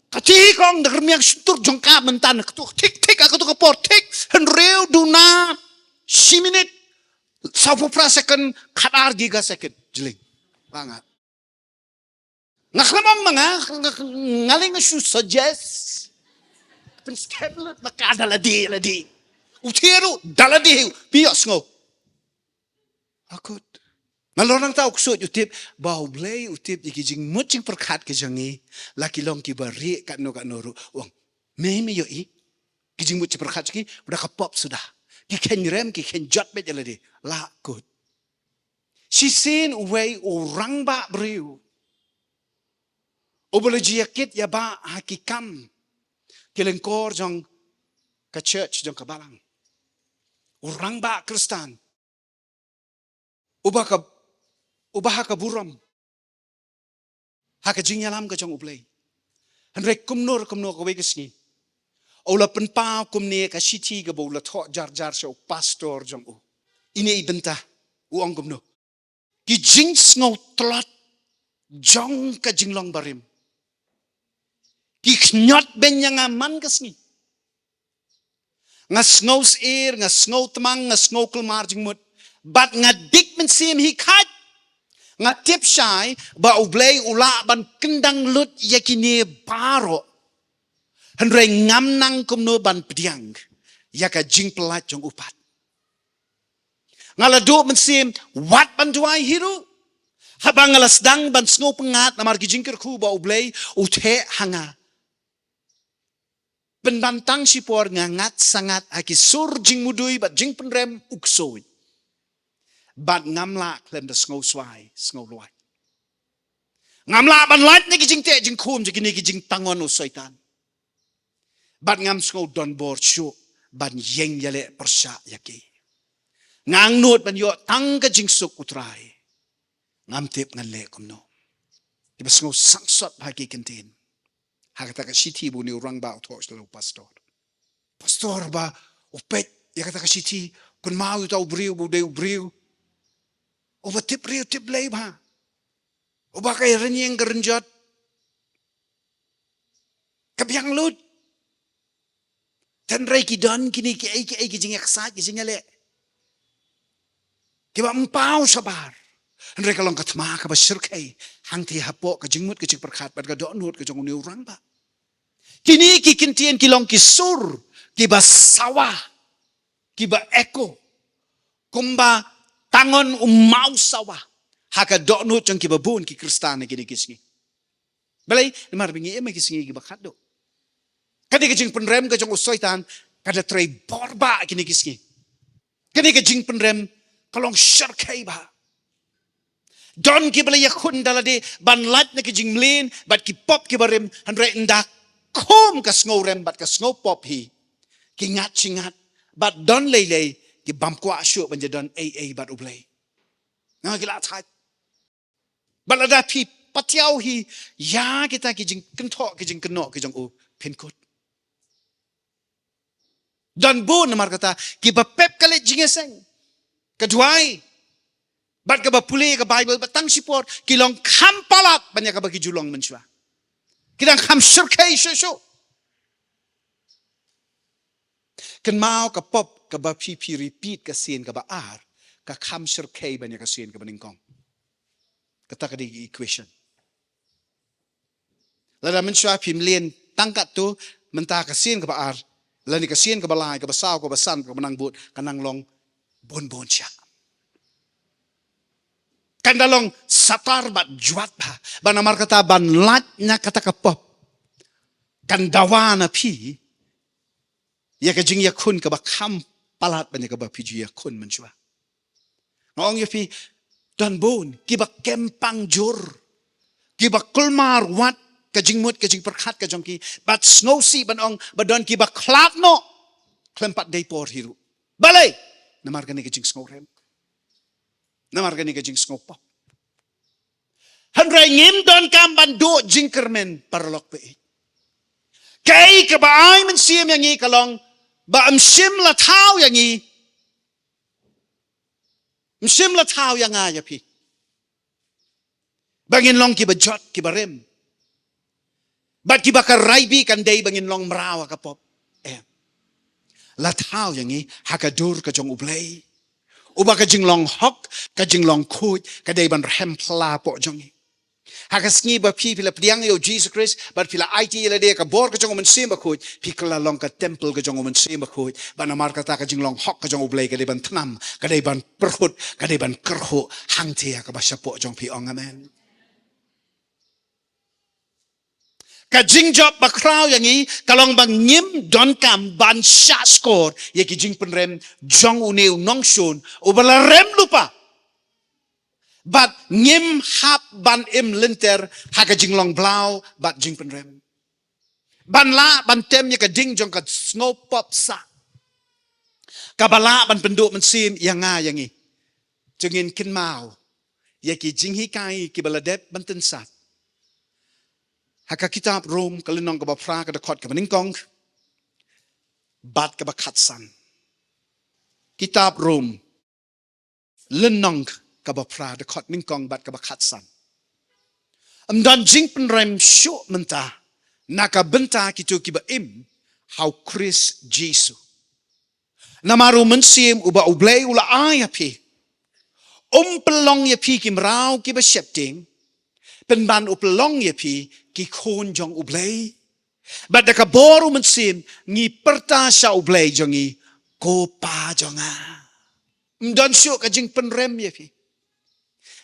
Ka ti kong da ka rmiang shyntur jong ka mynta, katu thik, thik, katu ka por thik, hynriew duna shi minit, sawphew phra second, khatar giga second. Jylleng. Ba nga. Nga khlem ong ma nga, nga, nga lei nga shu suggest. Pynskhem lut ma ka da lade, lade. U thied ruh da lade, phi ïohsngew. Akut. Nalor nangta u ksuid u tip ba U Blei u tip ïa ki jingmut jingpyrkhat ki jong ngi, la ki long kiba rieh katno katno ruh. U ong, me, me ïohi ki jingmut jingpyrkhat jong ki, u da ka pop suda. Ki kheiñ rem, ki kheiñ jot beit ïa lade. La kut. Shisien uwei u rangbah briew uba la ju ïakit ïa ba ha ki kam ki lyngkor jong ka church jong ka balang. U rangbah Khristan uba ka, uba ha ka burom ha ka jingïalam ka jong U Blei. Hynrei kumno re kumno kawei ka sngi u la pynpaw kumne ka shithi kaba u la thoh jar jar sha u pastor jong u. Ine i bynta, u ong kumno. Ki jingsngew tlot jong ka jinglong barim ki khñiot beiñ ïa nga man ka sngi. Nga sngew syier, nga sngew tmang, nga sngew kulmar jingmut. Bad nga dik mynsiem hi khat. Nga tip shai ba U Blei u lah ban kyndang lut ïa kine baroh. Hynrei ngam nang kumno ban pdiang ïa ka jingpyllait jong u pat. Nga la duh mynsiem wat ban duwai hi ruh. Haba nga la sdang ban sngew pyngngad namar ki jingkyrkhu ba U Blei u theh ha nga. Pynban tang shipor nga ngat sa ngat ha ki sur jingmudui bad jingpynrem u ksuid. Bad ngam lah khlem da sngew swai, sngew lwait. Ngam lah ban lait na ki jingteh jingkhum jong kine ki jingtangon u Soitan. Bad ngam sngew don bor shuh ban ïeng ïaleh pyrshah ïa ki. Nga angnud ban ïoh tang ka jingsuk U Trai. Ngam tip ngan leh kumno. Kiba sngew sangsot bha ki kyntien. Ha kata ka shithi ba une u rangbah u thoh sha u pastor. Pastor ba u peit ïa kata ka shithi, u kynmaw ïa uta u briew ba u dei u briew uba tip briew tip Blei bha. Uba ka ïa rynïeng ka rynjot. Ka biang lut. Tang hynrei ki don kine kiei kiei ki jingïaksaid ki jingïaleh kiba ym paw shabar. Hynrei ka long ka thma kaba shyrkhei hangtei hapoh ka jingmut ka jingpyrkhat bad ka dohnud ka jong une u rangbah. Kine ki ktien ki long ki sur kiba sawa, kiba echo kumba tangon u maw sawa ha ka dohnud jong kiba bun ki Khristan ha kine ki sngi. Balei? Namar ba ngi im ha ki sngi kiba khatduh. Kane ka jingpynrem ka jong u Soitan ka da trei bor bha ha kine ki sngi. Kane ka jingpynrem ka long shyrkhei bha. Don kiba la ïakhun da lade ban lait na ki jingmlien bad ki pop kiba rim, hynrei ynda khum ka sngewrem bad ka sngewpop hi, ki ngat shi ngat bad don lei lei ki bym kwah shuh ban ïadon ei ei bad U Blei. Nga ki la thait. Bad lada phi patiaw hi ïa kita ki jingkynthoh ki jingkynnoh ki jong u, phin kut. Don bun namar kata kiba pep ka leit jingïaseng, ka duwai bad kaba pule ka Baibl bad tang shipor ki long kham palat ban ïa kaba ki ju long mynshuwa. Ki dang kham shyrkhei shuh shuh. Kynmaw, ka pop kaba phi phi repeat ka sien kaba ar ka kham shyrkhei ban ïa ka sien kaba nyngkong. Kata ka dei ka equation. Lada mynshuwa phim lien tang katto, mynta ka sien kaba ar lane ka sien kaba lai, kaba saw, kaba san, kaba nang bud, ka nang long bun bun shah. Kan da long satar bad jwat bha. Bad namar kata ban lait na kata ka pop kan dawa na phi ïa ka jingïakhun kaba kham palat ban ïa kaba phi ju ïakhun mynshuwa. Nga ong ïa phi, don bun kiba kem pang jur, kiba kulmar wat ka jingmut ka jingpyrkhat ka jong ki, bad sngewsih ban ong ba don kiba khlad noh khlem pat dei por hi ruh. Balei? Namar kane ka jingsngewrem. Namar kane ka jingsngewpop. Hynrei ngim donkam ban duh jingkyrmen, paralok baieit. Kaei kaba ai mynsiem ïa ngi ka long ba ym shym la thaw ïa ngi, ym shym la thaw ïa nga ïa phi ba ngin long kiba jot kiba rem. Bad kiba ka raibi kan dei ba ngin long mraw ha ka pop. Em. La thaw ïa ngi ha ka dur ka jong U Blei, uba ka jinglong hok, ka jinglong khuid ka dei ban rhem pla hapoh jong ngi. Ha ka sngi ba phi phi la pdiang ïa U Jisu Khrist bad phi la aiti ïa lade ha ka bor ka jong U Mynsiem Bakhuid, phi ka la long ka templ ka jong U Mynsiem Bakhuid. Bad namar kata ka jinglong hok ka jong U Blei ka dei ban tnam, ka dei ban pyrhut, ka dei ban kyrhuh hangtei ha kaba shapoh jong phi. Ong amen. Ka jingjop ba khraw ïa ngi ka long ba ngim donkam ban shah skor ïa ki jingpynrem jong une u nongshun uba la rem lypa. Bad ngim hap ban im lynter ha ka jinglong blaw bad jingpynrem. Ban lah ban tem ïa ka ding jong ka sngewpop sah kaba lah ban pynduh mynsiem ïa nga ïa ngi. Jong ngin kynmaw ïa ki jinghikai kiba la dep ban tynsat ha ka kitab Rom, ka lynnong kaba phra, ka dkhot kaba nyngkong bad kaba khatsan. Kitab Rom, lynnong kaba phra, dkhot nyngkong bad kaba khatsan. Ym don jingpynrem shuh mynta na ka bynta kito kiba im ha U Khrist Jisu. Namar U Mynsiem uba U Blei u la ai ha phi, um pynlong ïa phi ki mraw kiba sheptieng, pynban u pynlong ïa phi ki khun jong U Blei. Bad da ka bor U Mynsiem ngi pyrta sha U Blei jong ngi, Ko Pa jong nga. Ym don shuh ka jingpynrem ïa phi.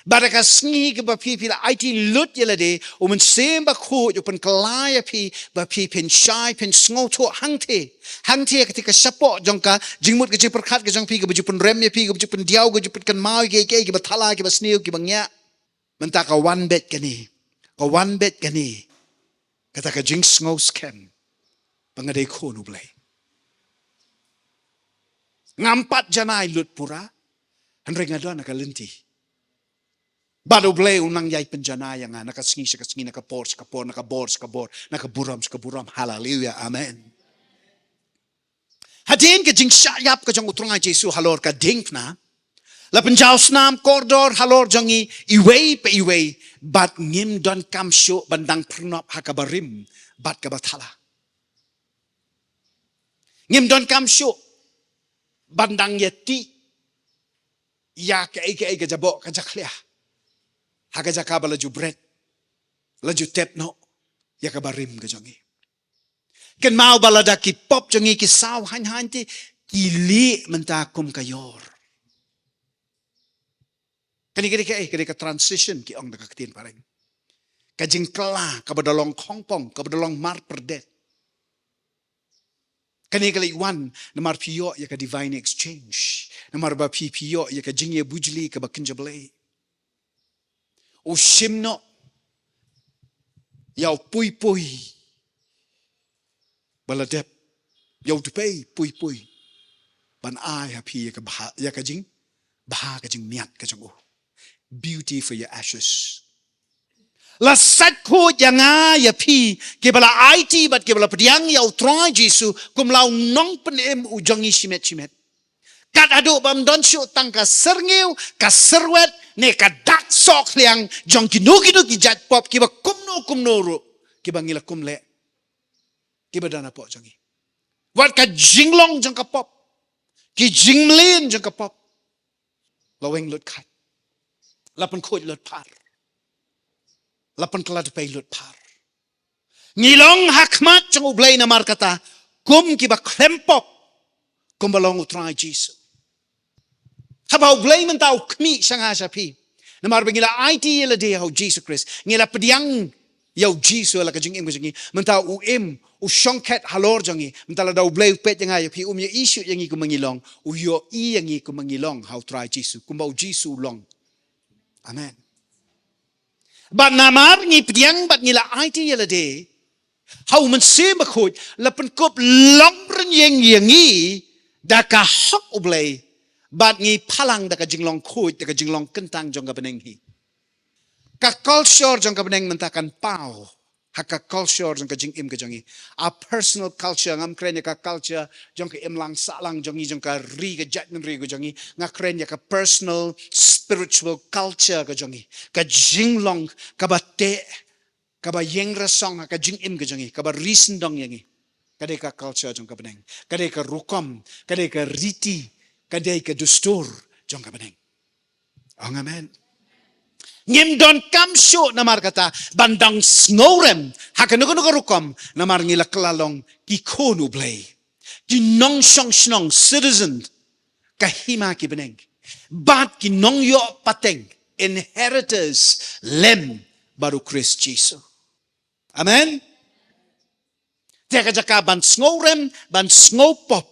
Bad ha ka sngi kaba phi phi la aiti lut ïa lade, U Mynsiem Bakhuid u pynkylla ïa phi ba phi phin shai, phin sngewthuh hangtei, hangtei ha katei ka shapoh jong ka jingmut ka jingpyrkhat ka jong phi, kaba ju pynrem ïa phi, kaba ju pyndiaw, kaba ju pynkynmaw ïa kiei kiei kiba thala, kiba sniew, kiba ngiah. Mynta ka wan beit kane, ka wan beit kane kata ka jingsngew skhem ba nga dei khun U Blei. Ngam pat janai lut pura, hynrei nga don ha ka lynti. Bad U Blei u nang ïai pynjanai ïa nga na ka sngi sha ka sngi, na ka por sha ka por, na ka bor sha ka bor, na ka burom sha ka burom. Haleluia. Amen. Hadien ka jingshah ïap ka jong U Trai Jisu halor ka diengphna, la pynjaw snam kordor halor jong ngi iwei pa iwei, bad ngim donkam shuh ban dang pyrnop ha kaba rim bad kaba thala. Ngim donkam shuh ban dang ïatih ïa kaei kaei ka jaboh ka jakhlia ha ka jaka ba la ju bret, la ju tep noh ïa kaba rim ka jong ngi. Kynmaw ba lada ki pop jong ngi ki saw haiñ haiñ te, ki lieh mynta kum ka ïor. Kane ka dei ka, eh, ka dei ka transition, ki ong da ka ktien phareng. Ka jingkylla kaba da long khongpong, kaba da long marpyrdet. Kane ka leit wan namar phi ïoh ïa ka divine exchange, namar ba phi, phi ïoh ïa ka jingïabujli kaba kynja Blei. U shim noh ïa u pui pui ba la dep, ïa u dpei pui pui, ban ai ha phi ïa ka bha, ïa ka jingbha, ka jingmiat ka jong u. Beauty for your ashes. La sait khuid ïa nga ïa phi kiba la aiti bad kiba la pdiang ïa U Trai Jisu kum la u nongpynim u jong ngi shimet shimet. Kat haduh bym don shuh tang ka syrngiew, ka syrwet, ne ka dak sohkhliang jong kino kino ki jait pop kiba kumno kumno ruh, kiba ngi la kum leh, kiba don hapoh jong ngi. Wat ka jinglong jong ka pop, ki jingmlien jong ka pop, la weng lut khat, la pynkhuid lut phar, la pynkylla dpei lut phar. Ngi long ha khmat jong U Blei namar kata kum kiba khlem pop, kumba long U Trai Jisu. Haba U Blei mynta u khmih sha nga sha phi, namar ba ngi la aiti ïa lade ha U Jisu Khrist, ngi la pdiang ïa U Jisu ha la ka jingim ka jong ngi, mynta u im, u shongkhet halor jong ngi. Mynta lada U Blei u peit ïa nga ïa phi, um ïa issue ïa ngi kumba ngi long, u ïohi ïa ngi kumba ngi long ha U Trai Jisu, kumba U Jisu u long. Amen. Bad namar ngi pdiang bad ngi la aiti ïa lade ha U Mynsiem Bakhuid, la pynkup long rynïeng ïa ngi da ka hok U Blei, bad ngi phalang da ka jinglong khuid, da ka jinglong kyntang jong ka bneng hi. Ka culture jong ka bneng mynta kan paw ha ka culture jong ka jingim ka jong ngi. A personal culture, ngam kren ïa ka culture jong ka imlang sahlang jong ngi, jong ka ri ka jaitbynriew ka jong ngi. Nga kren ïa ka personal spiritual culture ka jong ngi, ka jinglong kaba teh, kaba ïeng rasong ha ka jingim ka jong ngi, kaba ri syndong ïa ngi. Ka dei ka culture jong ka bneng, ka dei ka rukom, ka dei ka riti, ka dei ka dustur jong ka bneng. Ong amen. Ngim donkam shuh namar kata ban dang sngewrem ha kano kano ka rukom, namar ngi la kylla long ki khun U Blei, ki nongshong shnong, citizen ka hima ki bneng, bad ki nongïoh pateng, inheritors lem bad U Khrist Jisu. Amen. Te ka jaka ban sngewrem, ban sngewpop,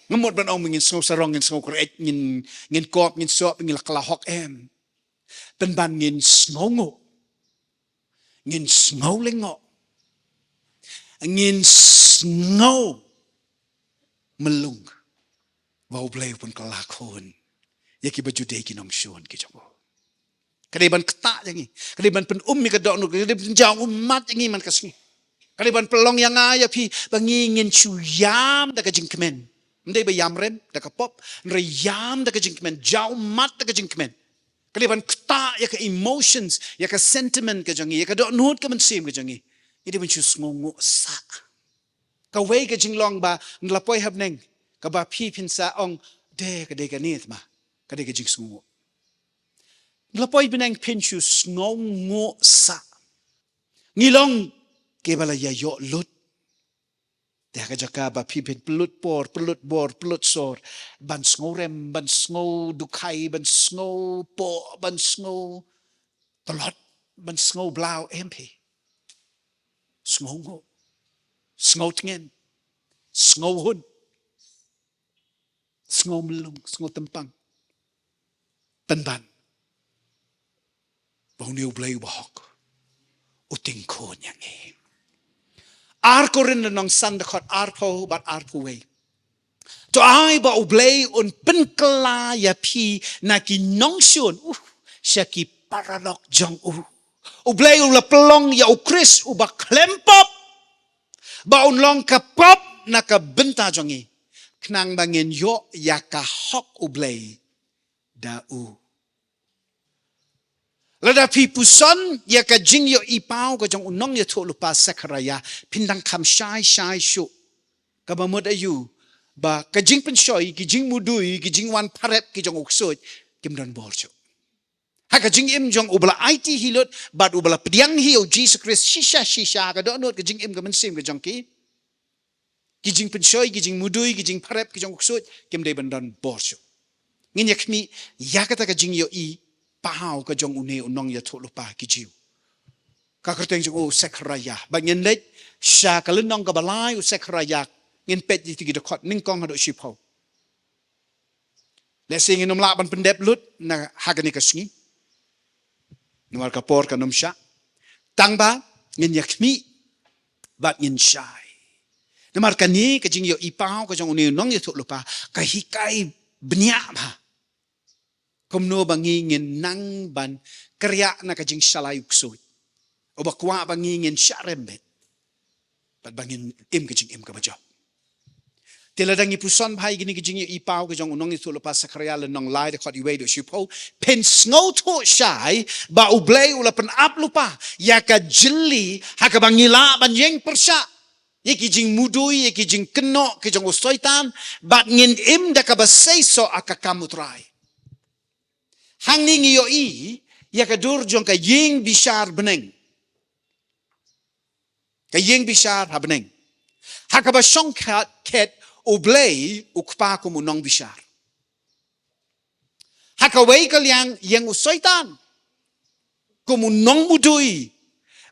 ngam mut ban ong ngin sngew sarong, ngin sngew kyreit, ngin, ngin kop, ngin sop, ngin la kylla hok, em. Pynban ngin sngewnguh, ngin sngew lyngngoh, ngin sngew myllung ba U Blei u pynkylla khun ïa kiba ju dei ki nongshun ki jong u. Ka dei ban ktah ïa ngi, ka dei ban pynum ïa ka dohnud, ka dei ban pynjaw ummat ïa ngi man ka sngi. Ka dei ban pynlong ïa nga ïa phi ba ngi ngin shu ïam da ka jingkmen. Ym dei ba ïam rem da ka pop, hynrei ïam da ka jingkmen, jaw ummat da ka jingkmen. Ka dei ban ktah ïa ka emotions, ïa ka sentiment ka jong ngi, ïa ka dohnud ka mynsiem ka jong ngi. Ngi dei ban shu sngewnguh sah. Kawei ka jinglong ba ngi la poi ha bneng, kaba phi phin sa ong, de ka dei kane ma, ka dei ka jingsngewnguh. Ngi la poi bneng phin shu sngewnguh sah. Ngi long kiba la ïa ïoh lut. Te ha ka jaka ba phi phin pynlut por, pynlut bor, pynlut sor ban sngewrem, ban sngewdukhai, ban sngewpoh, ban sngewtlot, ban sngewblaw, em phi. Sngewnguh, sngewtngen, sngewhun, sngewmyllung, sngewtympang. Pynban ba une U Blei uba hok u tyngkhun ïa ngi. Ar Korinth lynnong san, dkhot arphew bad arphew wei. To ai ba U Blei un pynkylla ïa phi na ki nongshun. Uh, sha ki paralok jong u. U Blei u la pynlong ïa u Khrist uba khlem pop, ba un long ka pop na ka bynta jong ngi, khnang ba ngin ïoh ïa ka hok U Blei da u. Lada phi puson ïa ka jingïohi paw ka jong u nongïathuhlypa Sekharaïa, phin dang kham shai shai shuh. Kaba mut aïu? Ba ka jingpynshoi, ki jingmudui, ki jingwan pharep ki jong u ksuid, kim don bor shuh. Ha ka jingim jong uba la aiti hi lut bad uba la pdiang hi ïa u Jisu Khrist shisha shisha, ha ka dohnud ka jingim ka mynsiem ka jong ki, ki jingpynshoi, ki jingmudui, ki jingpharep ki jong u ksuid, kim dei ban don bor shuh. Ngin ïa khmih ïa kata ka jingïohi paw ka jong une u nongïathuhlypa ki Jiw. Ka kyrteng jong u Sekharaïa. Bad ngin leit sha ka lynnong kaba lai u Sekharaïa, ngin peit ïa ki dkhot nyngkong haduh shiphew. Lehse ngin ym lah ban pyndep lut na ha kane ka sngi, namar ka por kan ym shah. Tang ba ngin ïa khmih bad ngin shai. Namar kane ka jingïohi paw ka jong une u nongïathuhlypa ka hikai bniah bha kumno ba ngi ngin nang ban kyrïah na ka jingshalai u ksuid, uba kwah ba ngi ngin shah rem beit bad ba ngin im ka jingim kaba jop. Te lada ngi puson bha ïa kine ki jingïohi paw ka jong u nongïathuhlypa Sekharaïa, lynnong lai, dkhot wei haduh shiphew, phin sngewthuh shai ba U Blei u la pynap lypa ïa ka jylli ha kaba ngi lah ban ïeng pyrshah ïa ki jingmudui, ïa ki jingkynnoh ki jong u Soitan, bad ngin im da kaba seisoh ha ka kam U Trai. Hangne ngi ïohi ïa ka dur jong ka ïing bishar bneng. Ka ïing bishar ha bneng, ha kaba shongkha-, khet U Blei U Kpa kum u nongbishar. Ha kawei ka liang ïeng u Soitan kum u nongmudui,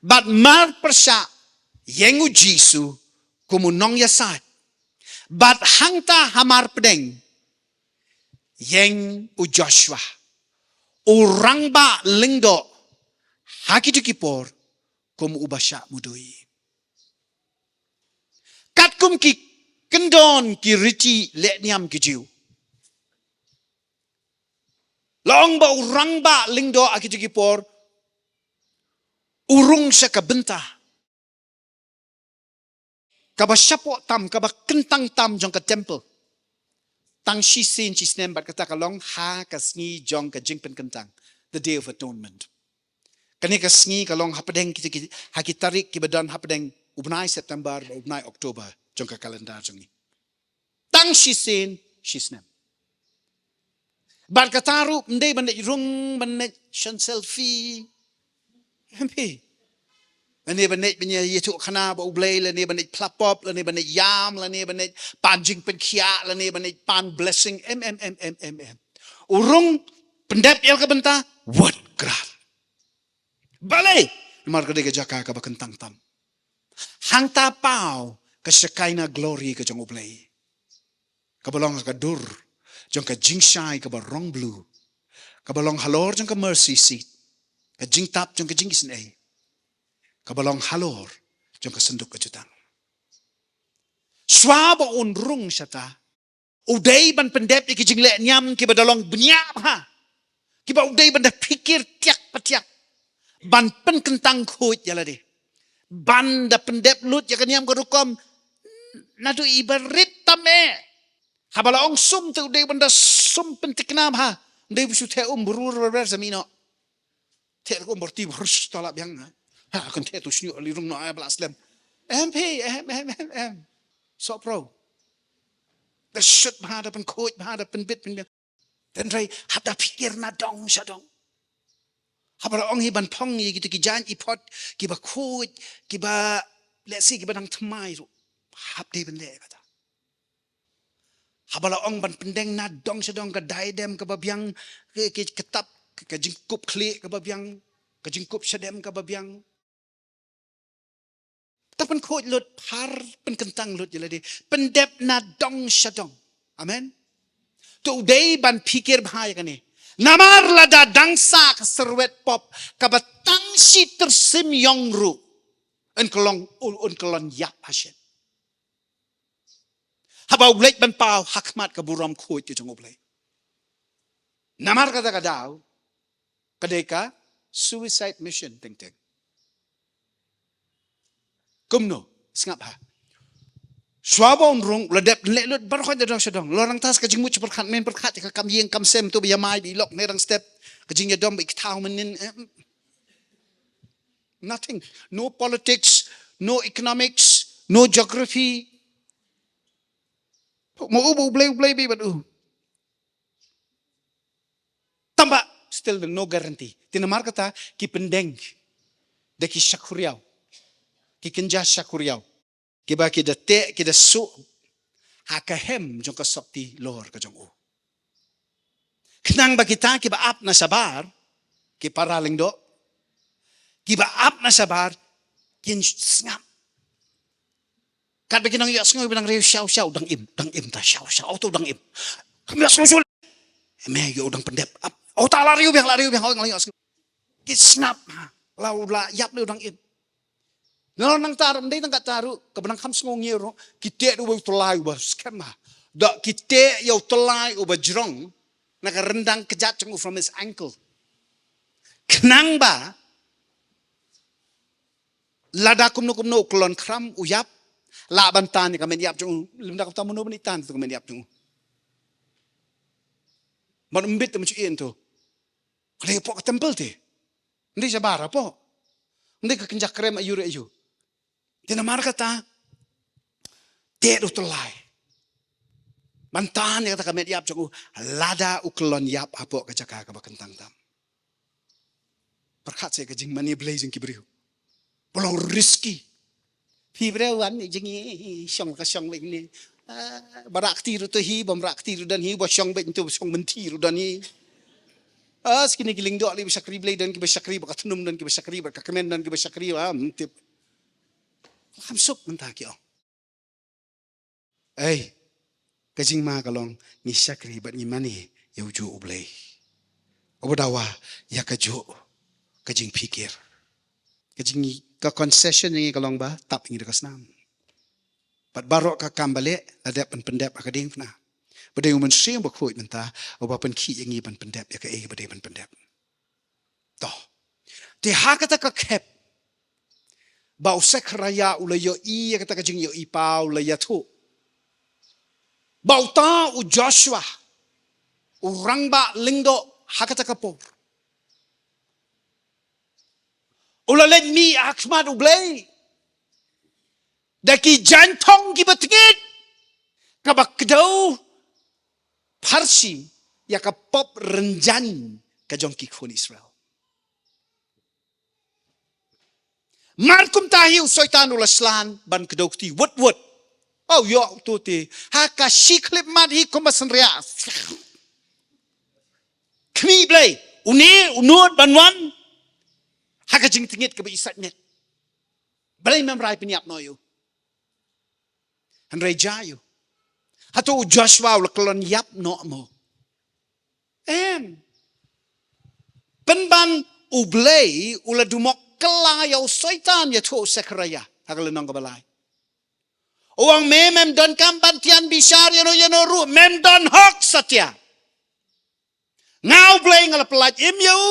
bad mar pyrshah ïeng u Jisu kum u nongïasaid. Bad hangta ha mar pdeng ïeng u Joshua, u rangbah lyngdoh ha kito ki por, kum uba shah mudui. Katkum ki kyndon ki riti lehniam ki Jiw, la ong ba u rangbah lyngdoh ha kito ki por u rung sha ka bynta kaba shapoh tam, kaba kyntang tam jong ka temple. Tang shisien shisnem, bad kata ka long ha ka sngi jong ka jingpynkyntang, the Day of Atonement. Kane ka sngi ka long hapdeng kita ki, ha ki tarik kiba don hapdeng u bnai September bad u bnai October jong ka calendar jong ngi. Tang shisien shisnem. Bad kata ruh ym dei ban leit rung, ban leit shan selfie. Em phi? Lane ban leit ban ïathuh khana bad U Blei, lane ban leit pla pop, lane ban leit ïam, lane ban leit pan jingpynkhiah, lane ban leit pan blessing. Em, em, em, em, em, em. U rung, pyndep ïa la ka bynta, wat krat. Balei? Namar ka dei ka jaka kaba kyntang tam. Hangta paw ka Shekinah glory ka jong U Blei, kaba long ha ka dur jong ka jingshai kaba rong blue, kaba long halor jong ka mercy seat, ka jingtap jong ka jingisynei, kaba long halor jong ka synduk ka jutang. Shuwa ba un rung shata, u dei ban pyndep ïa ki jinglehniam kiba da long bniah bha, kiba u dei ban da phikir tiak patiak, ban pynkyntang khuid ïa lade, ban da pyndep lut ïa ka niam ka rukom naduh iba rit tam eh. Haba la ong sum te u dei ban da sum pynthikna bha, u dei ban shu theh um brur brur brur sa mih noh. Theh rukom bor ti bor sh-, to lah biang, ha. Ha, kan theh tu shñiuh li rung noh, eh, ba lah slem. Em phi, em, em, em, em. Soh pro. Da shut bha, da pynkhuid bha, da pynbit pynbiang. Tynrai, hap da phikir na dong sha dong. Haba la ong hi ban phong ïa kito ki jaiñ i phot, kiba khuid, kiba, lehse kiba dang thymmai ruh, hap dei ban leh kata. Haba la ong ban pyndeng na dong sha dong ka diadem kaba biang, ki, ki, ka tap, ka, ka jingkup khlieh kaba biang, ka jingkup shadem kaba biang. Te pynkhuid lut, phar pynkyntang lut ïa lade. Pyndep na dong sha dong. Amen. Te u dei ban phikir bha ïa kane. Namar lada dang sah ka syrwet pop kaba tang shi tyrsim ïong ruh, yn ka long, yn ka long ïap ha shen. Haba u leit ban paw ha khmat ka burom khuid ka jong U Blei. Namar kata ka daw, Dei ka suicide mission teng teng. Kumno, sngap ha. Shuwa ba un rung, la dep leh lut baroh ka dong sha dong. Lo rang tas ka jingmut pyrkhat men pyrkhat ka kam ïing kam sem tu ba ïa mai bi lok ne rang step. Ka jingïadom ba i kthaw men nin. Eh, nothing. No politics, no economics, no geography. Mo u ba u blei u blei bi bad u. Tamba still no guarantee. Te namar kata ki pyndeng da ki shakuriaw. Ki kynja shakuriaw. Kiba ki da teh, ki da suh ha ka hem jong ka sopti lor ka jong u. Khnang ba kita kiba ap na shabar, ki para lyngdoh, kiba ap na shabar, kin sngap. Katba ki nang ïohsngew, ba nang riew shaw shaw, dang im, dang im ta shaw shaw, auto dang im. Kam ïohsngew shul. Me ïoh dang pyndep. Ap, auto la riew biang, la riew biang, auto la ïohsngew. Ki sngap ha. La u la ïap leh u dang im. Nang nang tar, ndei nang ka taru, kaba nang kham sngew ngi ruh, ki teh da u ba u tyllai u ba skhem ha. Da ki teh ïa u tyllai u ba jrong, na ka ryndang kjat jong u from his ankle. Khnang ba, lada kumno kumno u kyllon khram u ïap, lah ban tan ïa ka met ïap jong u, lymda kumta mano ban ïa tan ïa ka met ïap jong u. Ban ym bit te mynta ïa to. Ka dei hapoh ka temple te. Ndei shabar hapoh. Ndei ka kynja krem aïu re aïu. Te namar kata, teh da u tyllai. Ban tan ïa kata ka met ïap jong u, lada u kyllon ïap hapoh ka jaka kaba kyntang tam. Pyrkhat sa ïa ka jingmane Blei jong ki briew. Ba long risky. Phi briew wan ni jingïashong ka shong beit ni. Ah, ba rah kti ruh to hi, bym rah kti ruh don hi, ba shong beit to, ba shong mynthi ruh don hi. Ah, sa kine ki lyngdoh lei ba shakri Blei don, kiba shakri bad ka thnum don, kiba shakri bad ka kmen don, kiba shakri, ah, ym tip. Kham suk mynta ki ong. Ei, ka jingma ka long, ngi shakri bad ngi mane ïa ujuh U Blei. Uba dawa ïa kajuh ka jingphikir. Ka jing, ka concession jong ngi ka long ba tap ïa ngi da ka snam. Bad baroh ka kam ba leh la dep ban pyndep ha ka diengphna. Ba dei U Mynsiem Bakhuid mynta uba pynkhih ïa ngi ban pyndep ïa kaei ba dei ban pyndep. To. Te ha kata ka khep ba u Sekharaïa u la ïohi ïa kata ka jingïohi paw, u la ïathuh ba uta u Joshua u rangbah lyngdoh ha kata ka por u la leit mih ha khmat U Blei da ki jaiñthong kiba tngit, kaba kdew pharshi ïa ka pop rynjang ka jong ki khun Israel. Mar kumta hi u Soitan u la slan ban kdew kti wut wut. Aw ïoh u to te ha ka shi khyllipmat mat hi kumba synriah. Khmih Blei, une u nud ban wan ha ka jingtngit kaba i sait miet. Blei mem rai pynïap noh ïa u. Hynrei jia ïa u. Hato u Joshua u la kyllon ïap noh mo? Em. Pynban U Blei u la duh mok kylla ïa u Soitan ïathuh u Sekharaïa ha ka lynnong kaba lai. U ong me mem donkam ban tian bishar ïano ïano ruh, mem don hok satia. Nga U Blei nga la pyllait im ïa u.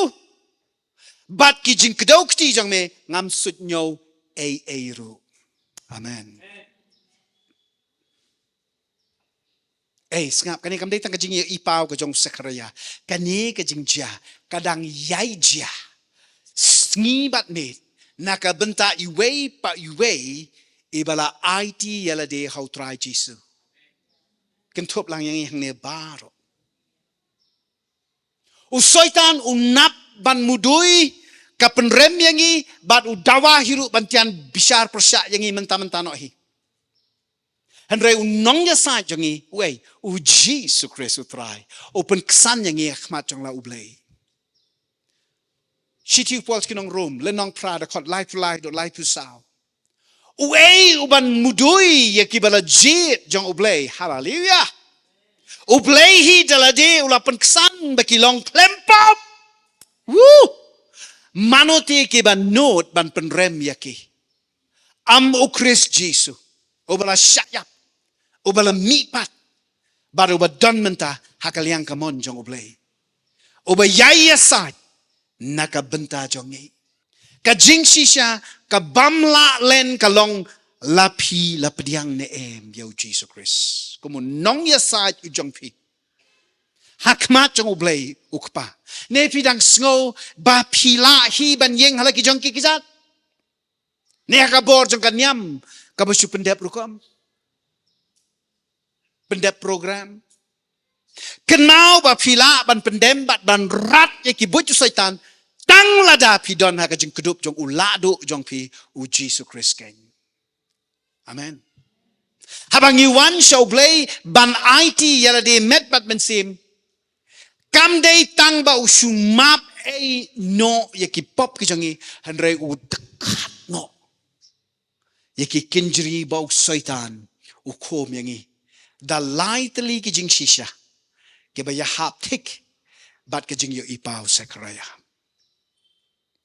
Bad ki jingkdew kti jong me ngam suidñiew ei ei ruh. Amen. Ei, sngap, kane kam dei tang ka jingïohi paw ka jong u Sekharaïa. Kane ka jingjia ka dang ïai jia sngi bad miet na ka bynta iwei pa iwei iba la aiti ïa lade ha u Trai Jisu. Kynthup lang ïa ngi hangne baroh. U Soitan u nap ban mudui ka pynrem ïa ngi bad u dawa hi ruh ban tian bishar pyrshah ïa ngi mynta mynta noh hi. Hynrei u nongïasaid jong ngi, uei, u Jisu Khrist u Trai, u pynksan ïa ngi ha khmat jong la U Blei. Shithi u Paul sha ki nong Rom, lynnong phra dkhot laiphew lai haduh laiphew saw. Uei uban mudui ïa kiba la jied jong U Blei. Haleluia. U Blei hi da lade u la pynksan ba ki long khlem pop. Woo! Mano te kiba nud ban pynrem ïa ki? Am u Khrist Jisu uba la shah ïap, uba la mihpat bad uba don mynta ha ka liang kamon jong U Blei, uba ïai ïasaid na ka bynta jong ngi. Ka jingshisha, ka bym lah len ka long la phi la pdiang ne em ïa u Jisu Khrist kum u nongïasaid u jong phi ha khmat jong U Blei U Kpa. Ne phi dang sngew ba phi lah hi ban ïeng ha la ki jong ki kjat? Ne ha ka bor jong ka niam kaba shu pyndep rukom, pyndep program? Kynmaw ba phi lah ban pyndem bad ban rat ïa ki buit u Soitan tang lada phi don ha ka jingkdup jong u Lahduh jong phi, u Jisu Khrist keiñ. Amen. Haba ngi wan sha U Blei ban aiti ïa lade met bad mynsiem, kam dei tang ba u shu map ei noh ïa ki pop ki jong ngi, hynrei u dkhat noh ïa ki kynjri ba u Soitan u khum ïa ngi da lai tylli ki jingshisha kiba ïahap thik bad ka jingïohi pa u Sekharaïah.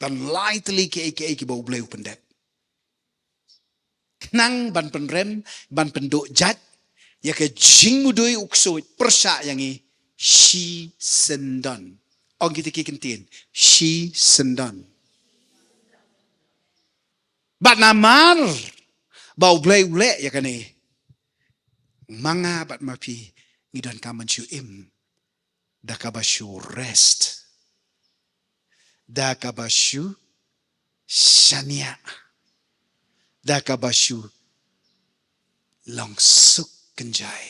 Da lai tylli kiei kiei kiba U Blei u pyndep. Khnang ban pynrem, ban pynduh jait ïa ka jingmudui u ksuid, pyrshah ïa ngi shisyndon. Ong kita ki kyntien, shisyndon. Bad namar ba U Blei u leh ïa kane, ma nga bad ma phi ngi donkam ban shu im da kaba shu rest, da kaba shu shaniah, da kaba shu long suk kynjai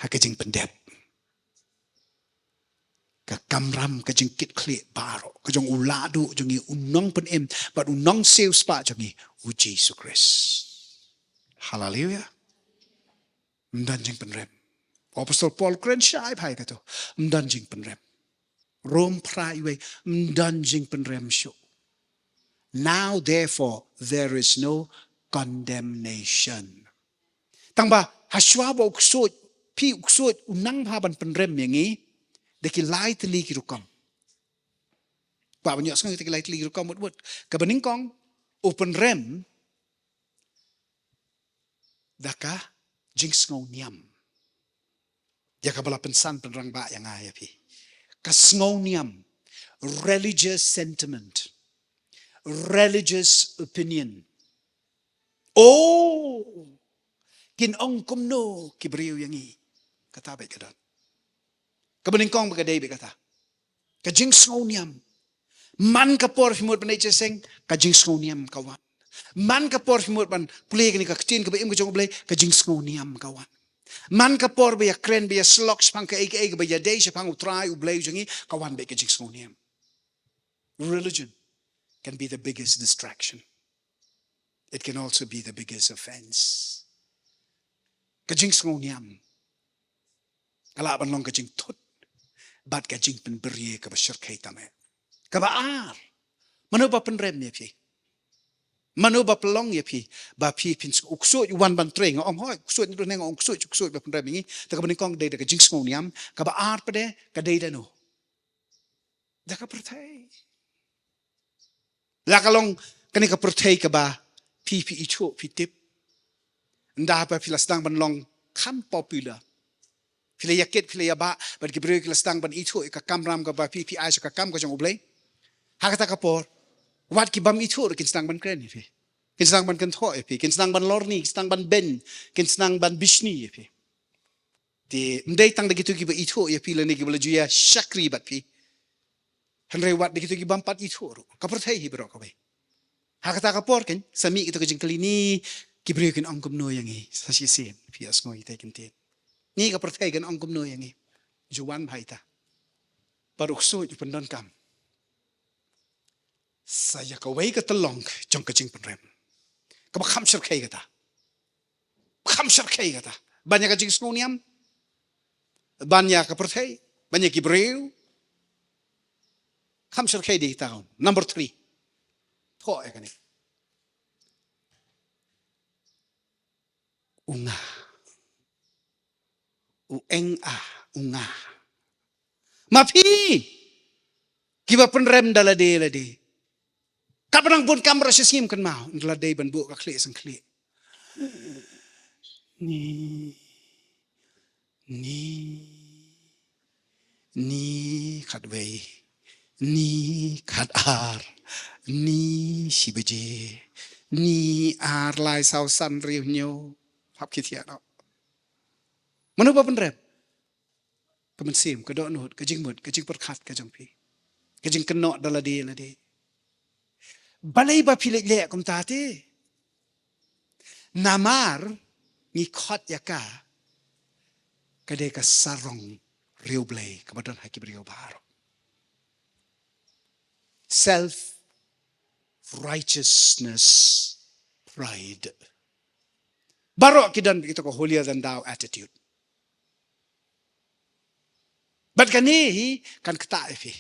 ha ka jingpyndep ka kamram, ka jingkitkhlieh baroh ka jong u Lahduh jong ngi, u Nongpynim bad u Nongsiewspah jong ngi, u Jisu Khrist. Haleluia. Ym don jingpynrem. Apostol Paul u kren shai bha ïa kato. Ym don jingpynrem. Rom phra, iwei, ym don jingpynrem shuh. Now therefore there is no condemnation. Tang ba ha shuwa ba u ksuid, phi u ksuid u nang bha ban pynrem ïa ngi da ki lai tylli ki rukom. Ba ban ïohsngew kita ki lai tylli ki rukom mut mut. Kaba nyngkong, u pynrem da ka jingsngewniam. Ïa kaba la pynsan pynrangbah ïa nga ïa phi. Ka sngewniam, religious sentiment, religious opinion. Oh, kin ong kumno ki briew ïa ngi. Kata beit ka don. Kaba nyngkong beit ka dei beit kata. Ka jingsngewniam. Man ka por phi mut ban leit sha seng, ka jingsngewniam ka wan. Man ka por phi mut ban pule kane ka ktien kaba im ka jong U Blei, ka jingsngewniam ka wan. Man ka por ba ïa kren, ba ïa slok shaphang kaei kaei kaba ïadei shaphang U Trai U Blei u jong ngi, ka wan beit ka jingsngewniam. Religion can be the biggest distraction. It can also be the biggest offense. Ka jingsngewniam ka lah ban long ka jingthut bad ka jingpynbirie kaba shyrkhei tam eh. Kaba ar, mano ba pynrem ïa phi? Mano ba pynlong ïa phi ba phi phin s-, u ksuid u wan ban trei, nga ong hooid, u ksuid, nga ong u ksuid, u ksuid ba pynrem ïa ngi. Te kaba nyngkong dei da ka jingsngewniam, kaba ar pat de ka dei da no? Da ka pyrthei. La ka long kane ka pyrthei kaba phi, phi ithuh, phi tip. Ynda ba phi la sdang ban long kham popular, phi la ïakit, phi la ïabah, bad ki briew ki la sdang ban ithuh ïa ka kamram kaba phi, phi ai sha ka kam ka jong U Blei. Ha kata ka por, wat ki bym ithuh ruh kin sdang ban kren ïa phi. Kin sdang ban kynthoh ïa phi, kin sdang ban lorni, kin sdang ban beiñ, kin sdang ban bishni ïa phi. Te ym dei tang da kito kiba ithuh ïa phi lane kiba la ju ïa shakri bad phi, hynrei wat da kito ki bym pat ithuh ruh. Ka pyrthei hi baroh kawei. Ha kata ka por kan sa mih kito ki jingkylli, ni ki briew kin ong kumno ïa ngi? Sa shisien phi ïa sngew ïa kita ki ktien. Ni ka pyrthei kan ong kumno ïa ngi? Ju wan bha ïa ta. Bad u ksuid u pyndonkam sa ïa kawei ka tyllong jong ka jingpynrem kaba kham shyrkhei kata. Kham shyrkhei kata. Ban ïa ka jingsngewniam, ban ïa ka pyrthei, ban ïa ki briew. Kham shyrkhei dei ta. Number three. Thoh ïa kane. U nga. U eng a, u nga. Ma phi kiba pynrem da lade lade. Katba dang bun kamra shisien kynmaw, ynda la dei ban buh ka khlieh sngewkhlieh. Ni, ni, ni khatwei. Ni khat ar, ni shi baje, ni ar lai saw san hynriew hynñiew. Hap ki thiah noh. Mano ba pynrem? Ka mynsiem, ka dohnud, ka jingmut, ka jingpyrkhat ka jong phi. Ka jingkynnoh da lade lade. Balei ba phi leh leh kumta te? Namar ngi khot ïa ka, ka dei ka sarong riewblei kaba don ha ki briew baroh. Self righteousness, pride. Baroh ki don kita ka holier than thou attitude. Bad kane hi kan ktah ïa phi.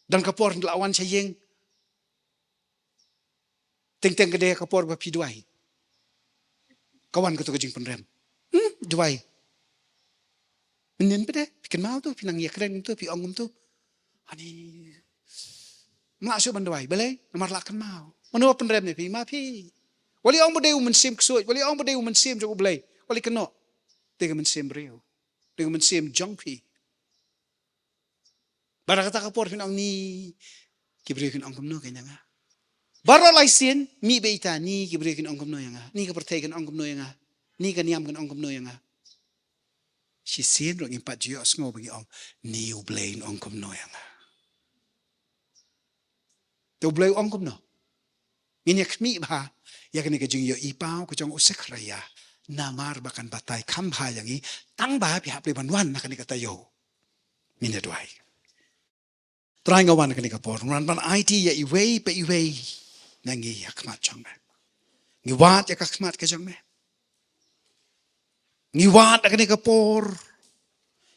Don ka por la wan sha ïing. Teng teng ka dei ka por ba phi duwai. Ka wan kato ka jingpynrem. Hmm, duwai. Mynnin pat de, phi kynmaw to, phi nang ïakren kumto, phi ong kumto. Ani. Mla shu ban duwai, balei? Namar la kynmaw. Mano ba pynrem ïa phi, ma phi. Wat leh ong ba dei u mynsiem ksuid, wat leh ong ba dei u mynsiem jong U Blei. Wat leh kynnoh. Dei ka mynsiem briew. Dei ka mynsiem jong phi. Bad ha kata ka por phin ong ni, ki briew kin ong kumno kein ïa nga. Baroh lai sien, mih beit ita ni, ki briew kin ong kumno ïa nga. Ni ka pyrthei kin ong kumno ïa nga. Ni ka niam kin ong kumno ïa nga. Shisien ruh ngim pat ju ïohsngew ba ngi ong, ni U Blei un ong kumno ïa nga. Te U Blei u ong kumno? Ngin ïa khmih bha ïa kane ka jingïohi paw ka jong u Sekharaïa. Namar ba kan batai kham bha ïa ngi, tang ba phi hap leh ban wan na kane ka taïew. Ngin ïa duwai. Trai, nga wan kane ka por, wan ban aiti ïa iwei pa iwei na ngi ha khmat jong me. Ngi wad ïa ka khmat ka jong me. Ngi wad ha kane ka por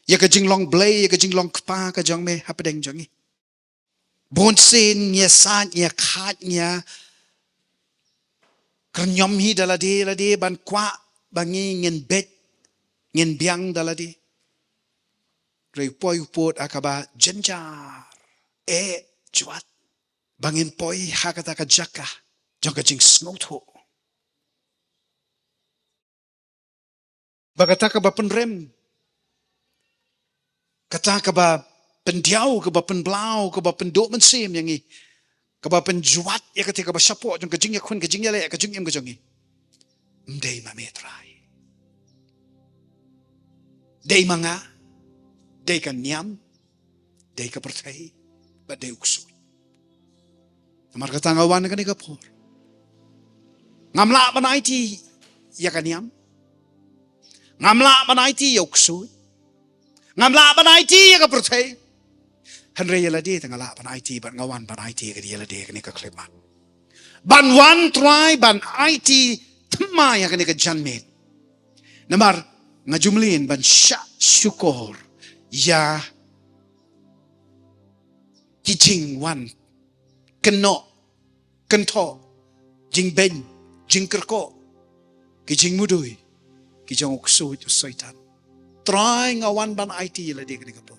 ïa ka jinglong Blei, ïa ka jinglong kpa ka jong me hapdeng jong ngi. Bun sien ngi ïa sait, ngi ïa khait, ngi ïa kyrñiom hi da lade lade ban kwah ba ngi ngin beit, ngin biang da lade. Hynrei poi u pud ha kaba jynjar, eh, jwat. Ba ngin poi ha kata ka jaka jong ka jingsngewthuh. Ba kata kaba pynrem, kata kaba pyndiaw, kaba pynblaw, kaba pynduh mynsiem ïa ngi, kaba pynjwat ïa kata kaba shapoh jong ka jingïakhun, ka jingïaleh, ka jingim ka jong ngi. Ym dei ma me Trai. Dei ma nga, dei ka niam, dei ka pyrthei, bad dei u ksuid. Namar kata nga wan kane ka por. Ngam lah ban aiti ïa ka niam. Ngam lah ban aiti ïa u ksuid. Ngam lah ban aiti ïa ka pyrthei. Hynrei ïa lade te nga lah ban aiti, bad nga wan ban aiti ïa lade kane ka khyllipmat. Ban wan Trai ban aiti thymmai ïa kane ka janmiet. Namar nga ju mlien ban shah shukor ïa ki jingwan kynnoh, kynthoh, jingbeiñ, jingkyrkhu, ki jingmudui ki jong u ksuid u Soitan. Trai, nga wan ban aiti ïa lade kane ka por.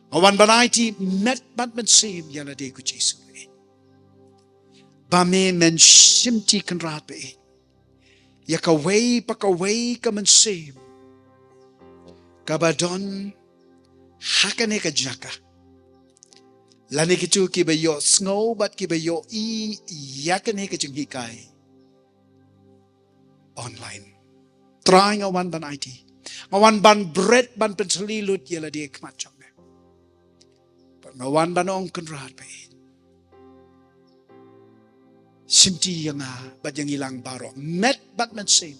Nga wan ban aiti met bad mynsiem ïa lade ko Jisu. Ba me men shimti kynrad beit ïa kawei pa kawei ka mynsiem kaba don ha kane ka jaka, lane kito kiba ïohsngew bad kiba ïohi ïa kane ka jinghikai online. Trai, nga wan ban aiti. Nga wan ban bret, ban pyntylli lut ïa lade ha khmat jong me. Bad nga wan ban ong kynrad beit, shimti ïa nga bad ïa ngi lang baroh, met bad mynsiem.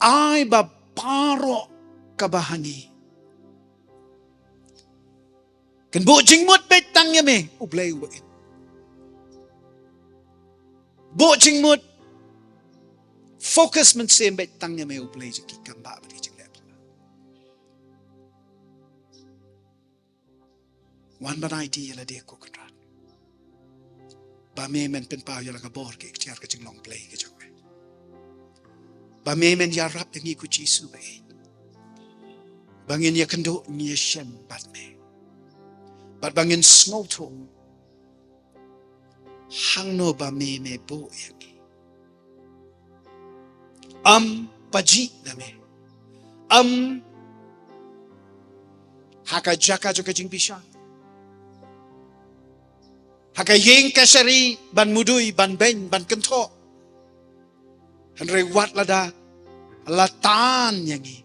Ai ba baroh kaba ha ngi kin buh jingmut beit tang ïa me U Blei uba im. Buh jingmut, focus mynsiem beit tang ïa me U Blei jong ki kam ba bad ki jingleh. Wan ban aiti ïa lade ko Kynrad. Ba me men pynpaw ïa la ka bor, ka iktiar, ka jinglong Blei ka jong me. Ba me men ïarap ïa ngi ko Jisu bad ba ngin ïakynduh, ngin ïashem bad me. Bad ba ngin sngewthuh hangno ba me me buh ïa ngi. Ym pajih na me. Ym ha ka jaka jong ka jingbishar. Ha ka ïing kashari ban mudui, ban beiñ, ban kynthoh. Hynrei wat lada la tan ïa ngi,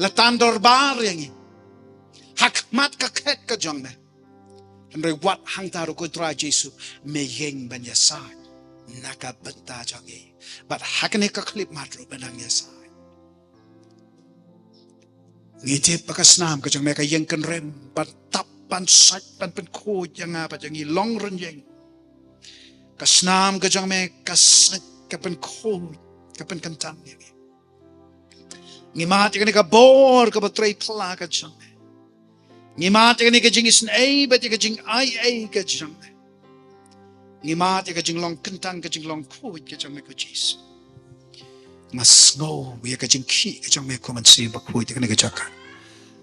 la tan dorbar ïa ngi ha khmat ka khet ka jong me, hynrei wat hangta ruh ko Trai Jisu, me ïeng ban ïasaid na ka bynta jong ngi. Bad ha kane ka khyllipmat ruh me dang ïasaid. Ngi tip ba ka snam ka jong me ka ïeng kynrem ban tap, ban sait, ban pynkhuid ïa nga bad ïa ngi long rynïeng. Ka snam ka jong me ka sait, ka pynkhuid, ka pynkyntang ïa ngi. Ngi mad ïa kane ka bor kaba trei phla ka jong me. Ngi mad ïa kane ka jingisynei bad ïa ka jingaiei ka jong me. Ngi mad ïa ka jinglong kyntang, ka jinglong khuid ka jong me ko Jisu. Nga sngew ïa ka jingkhih ka jong me ko Mynsiem Bakhuid ha kane ka jaka.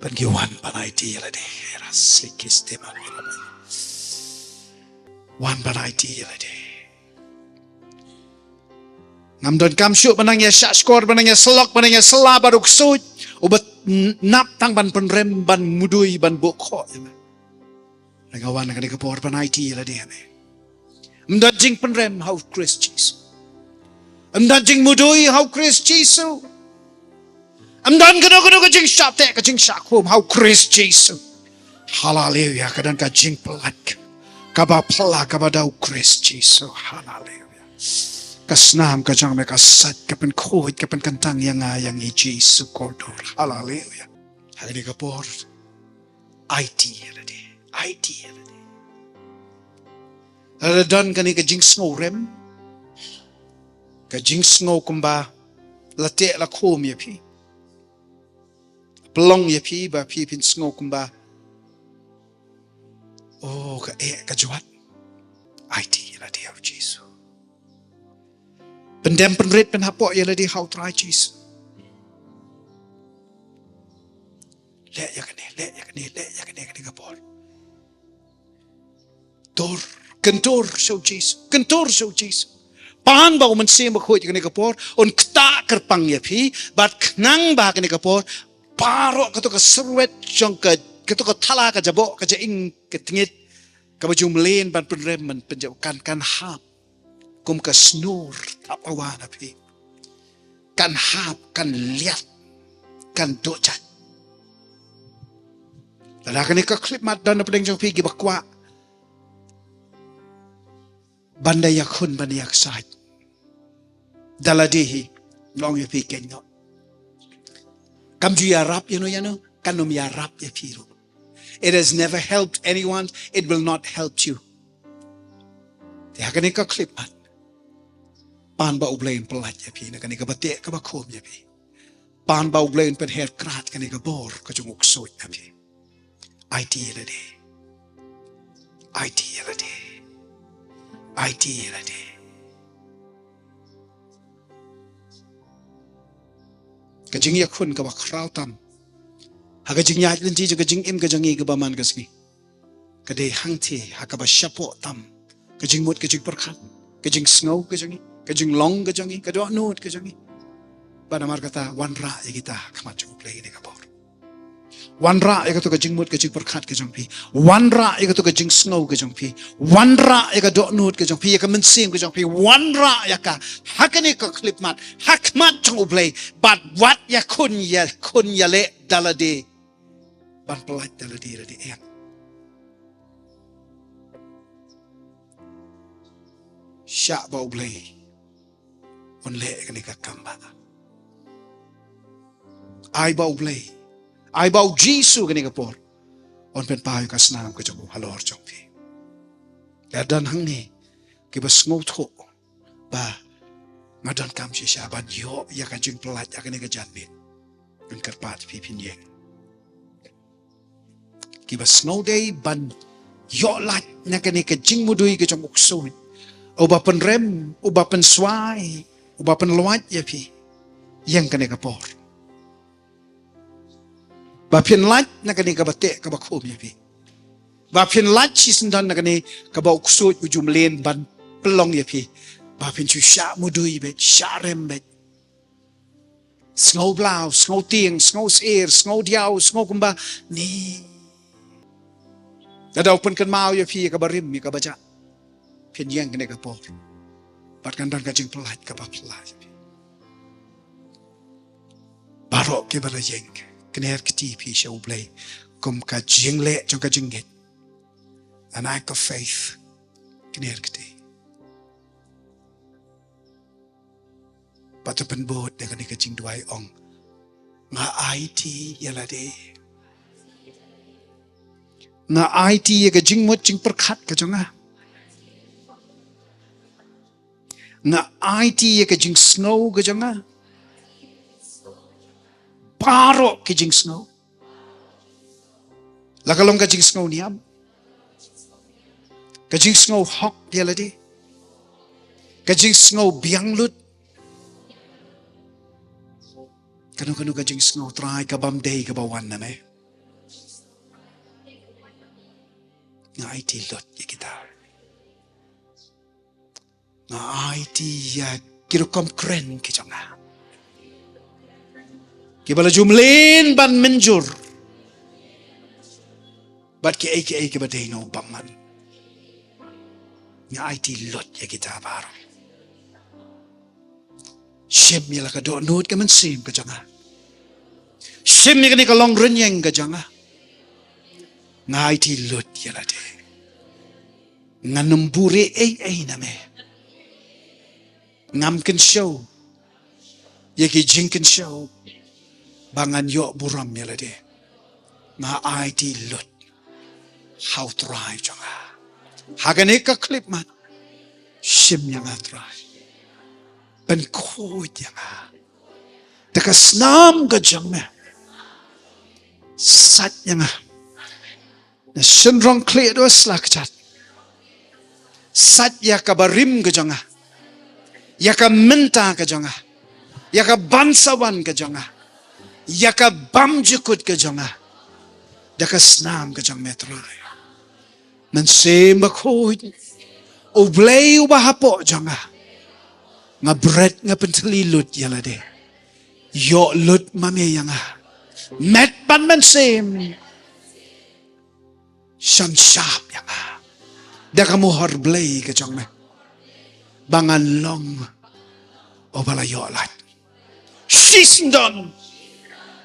Bad ngi wan ban aiti ïa lade. Era sikis tema. Wan ban aiti ïa lade. Ngam donkam shuh ban nang ïa shahshkor, ban nang ïa syllok, ban nang ïa sylla bad u ksuid uba nap tang ban pynrem, ban mudui, ban buh khoh ïa me. Nga wan ha kane ka por ban aiti ïa lade, ym don jingpynrem ha u Khrist Jisu. Ym don jingmudui ha u Khrist Jisu. Ym don kano kano ka jingshah teh, ka jingshah khum ha u Khrist Jisu. Haleluia, ka don ka jingpyllait kaba phylla kaba da u Khrist Jisu. Haleluia. Ka snam ka jong me ka sait, ka pynkhuid, ka pynkyntang ïa nga ïa ngi Jisu kordor. Haleluia. Ha kane ka por, aiti ïa lade, aiti ïa lade. Lada don kane ka jingsngew rem, ka jingsngew kumba la teh la khum ïa phi, pynlong ïa phi ba phi phin sngew kumba, oh, ka eh ka jwat. Aiti ïa lade ha u Jisu. Pyndem pynrit pynhapoh ïa lade ha u Trai Jisu. Leh ïa kane, leh ïa kane, leh ïa kane, kane ka por. Dur, kyntur sha u Jisu, kyntur sha u Jisu. Pan ba u Mynsiem Bakhuid kane ka por un ktah kyrpang ïa phi, bad khnang ba kane ka por, baroh kato ka syrwet jong ka, kato ka thala ka jaboh, ka jaing, ka tngit, kaba ju mlien ban pynrem, ban pynjaw, kan, kan hap kum ka snur tap awa na phi. Kan hap, kan liat, kan dohjat. Lada kane ka khyllipmat don na pdeng jong phi kiba kwah ban da ïakhun, ban ïaksaid, da lade hi, long ïa phi keiñ noh. Kam ju ïarap ïano ïano, kan ym ïarap ïa phi ruh. It has never helped anyone, it will not help you. Te ha kane ka khyllipmat, pan ba u Blei un pyllait ïa phi na kane kaba teh kaba khum ïa phi. Pan ba u Blei un pynher krad kane ka bor ka jong u ksuid na phi. Aiti ïa lade. Aiti ïa lade. Aiti ïa lade. Ka jingïakhun kaba khraw tam ha ka jingïaid lynti jong ka jingim ka jong ngi kaba man ka sngi, ka dei hangtei ha kaba shapoh tam ka jingmut ka jingpyrkhat, ka jingsngew ka jong ngi, ka jinglong ka jong ngi, ka dohnud ka jong ngi. Bad namar kata, wanrah ïa kita ha khmat jong u Blei kane ka por. Wanrah ïa kato ka jingmut ka jingpyrkhat ka jong phi. Wanrah ïa kato ka jingsngew ka jong phi. Wanrah ïa ka dohnud ka jong phi, ïa ka mynsiem ka jong phi. Wanrah ïa ka ha kane ka khyllipmat ha khmat jong u Blei. Bad wat ïakhun, ïakhun ïaleh da lade ban pyllait da lade, lade em. Shah ba u Blei un leh kane ka kam ba. Ai ba u Blei, ai ba u Jisu kane ka por un pynpaw ïa ka snam ka jong u halor jong phi. Lada don hangne kiba sngewthuh ba nga donkam shisha ban ïoh ïa ka jingpyllait ha kane ka janmiet, ngan kyrpad phi phin ïeng. Kiba sngew dei ban ïoh lait na kane ka jingmudui ka jong u ksuid, uba pynrem, uba pynswai, uba pynlwait ïa phi, ïeng kane ka por. Ba phin lait na kane kaba teh kaba khum ïa phi. Ba phin lait shisyndon na kane kaba u ksuid u ju mlien ban pynlong ïa phi. Ba phin shu shah mudui beit, shah rem beit. Sngew blaw, sngew tieng, sngew syier, sngew diaw, sngew kumba ni. Lada u pynkynmaw ïa phi ïa kaba rim, ïa kaba jah, phin ïeng kane ka por. Bad kan don ka jingpyllait kaba phylla ïa phi. Baroh kiba la ïeng, kner kti phi sha U Blei kum ka jingleh jong ka jingngeit. An act of faith. Kner kti. Bad to pynbud da kane ka jingduwai, ong: Nga aiti ïa lade. Nga aiti ïa ka jingmut jingpyrkhat ka jong nga. Nga aiti ïa ka jingsngew ka jong nga. Baroh ki jingsngew. La ka long ka jingsngew niam, ka jingsngew hok ïa lade, ka jingsngew biang lut, kano kano ka jingsngew, Trai, ka bym dei kaba wan na me. Nga aiti lut ïa kita. Nga aiti ïa ki rukom kren ki jong nga, kiba la ju mlien ban mynjur, bad kiei kiei kiba dei na u bymman. Nga aiti lut ïa kita baroh. Shim ïa la ka dohnud ka mynsiem ka jong nga. Shim ïa kane ka longrynïeng ka jong nga. Nga aiti lut ïa lade. Ngan ym buhrieh ei ei na me. Ngam kynshew ïa ki jingkynshew ba ngan ïoh burom ïa lade. Nga aiti lut ha u Trai jong nga. Ha kane ka khyllipmat, shim ïa nga, Trai. Pynkhuid ïa nga da ka snam ka jong me. Sait ïa nga na shynrong khlieh da u sla kjat. Sait ïa ka barim ka jong nga, ïa ka mynta ka jong nga, ïa ka ban sa wan ka jong nga, ïa ka bymjukut ka jong nga, da ka snam ka jong me, Trai. Mynsiem Bakhuid, U Blei uba hapoh jong nga, nga bret, nga pyntylli lut ïa lade. Ïoh lut ma me ïa nga, met bad mynsiem. Shan shap ïa nga da ka muhor Blei ka jong me, ba ngan long uba la ïoh lait shisyndon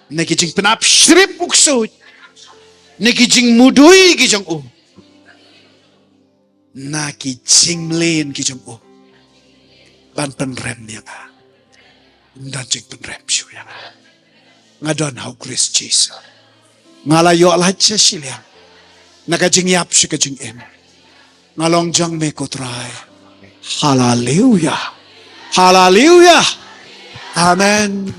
na ki jingpynap shrip u ksuid, na ki jingmudui ki jong u, na ki jingmlien ki jong u, ban pynrem ïa nga. Ym don jingpynrem shuh ïa nga. Nga don ha u Khrist Jisu. Nga la ïoh lait sha shiliang na ka jingïap sha ka jingim. Nga long jong me, ko Trai. Haleluya. Haleluya. Amen.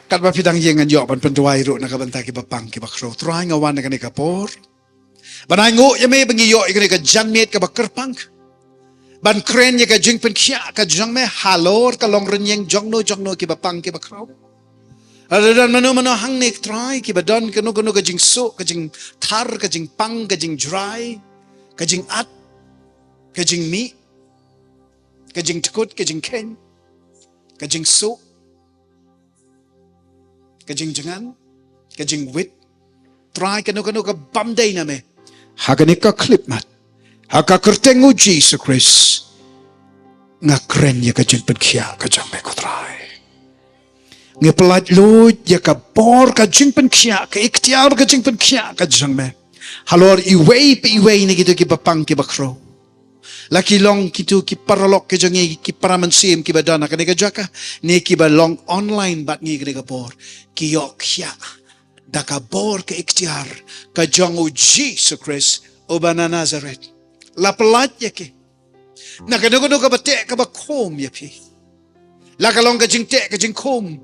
Katba phi dang ïeng, ngan ïoh ban pynduwai ruh na ka bynta kiba pang kiba khrew. Trai, nga wan na kane ka por ban ai nguh ïa me ba ngi ïoh ïa kane ka janmiet kaba kyrpang ban kren ïa ka jingpynkhiah ka jong me halor ka longrynïeng jongno jongno, kiba pang kiba khrew. Lada don mano mano hangne, Trai, kiba don kano kano ka jingsuk, ka jingthar, ka jingpang, ka jingjrai, ka jingat, ka jingmih, ka jingdkut, ka jingkheiñ, ka jingsuk, ka jingjngan, ka jingwit, Trai, kano kano ka bym dei na me, ha kane ka khyllipmat, ha ka kyrteng u Jisu Khrist, nga kren ïa ka jingpynkhiah ka jong me, ko Trai. Ngi pyllait luid ïa ka bor ka jingpynkhiah, ka iktiar ka jingpynkhiah ka jong me halor iwei pa iwei na kito kiba pang kiba khrew. La ki long kito ki paralok ki jong ngi, ki para mynsiem kiba don ha kane ka jaka, ne kiba long online bad ngi kane ka por, ki ïoh khiah da ka bor ka iktiar ka jong u Jisu Khrist uba na Nazareth. La pyllait ïa ki na kano kano kaba teh kaba khum ïa phi. La ka long ka jingteh ka jingkhum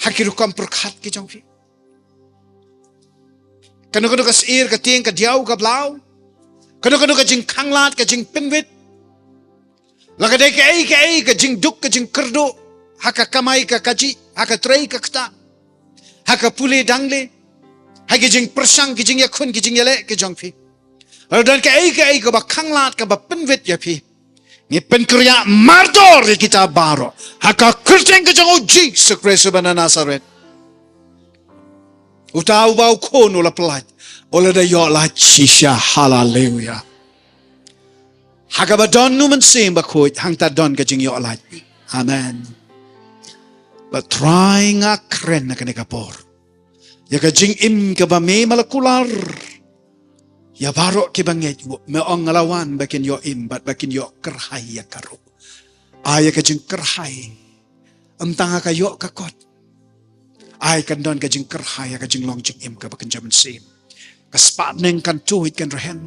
ha ki rukom pyrkhat ki jong phi, kano kano ka syier ka tieng, ka diaw ka blaw, kano kano ka jingkhanglad, ka jingpynwit, la ka dei kaei kaei ka jingduk ka jingkyrduh ha ka kamai ka kajih, ha ka trei ka ktah, ha ka pule dangle, ha ki jingpyrshang, ki jingïakhun, ki jingïaleh ki jong phi. La don kaei kaei kaba khanglad, kaba pynwit ïa phi, Ngi pynkhreh mardor ïa kita baroh ha ka kyrteng ka jong u Jisu Khrist uba na Nasareth. Uta uba u khun u la pyllait, u la da ïoh lait shisha. Haleluia. Ha kaba don u Mynsiem Bakhuid, hangta don ka jingïoh lait. Amen. Bad Trai, nga kren ha kane ka por ïa ka jingim kaba me ma la kular ïa baroh kiba ngeit. Me ong nga la wan ba kin ïoh im bad ba kin ïoh kyrhai ïa ka ruh. Ai ïa ka jingkyrhai. Ym tang ha ka ïoh ka kot. Ai kan don ka jingkyrhai ha ka jinglong jingim kaba kynja mynsiem. Ka spah bneng kan tuid, kan rhem.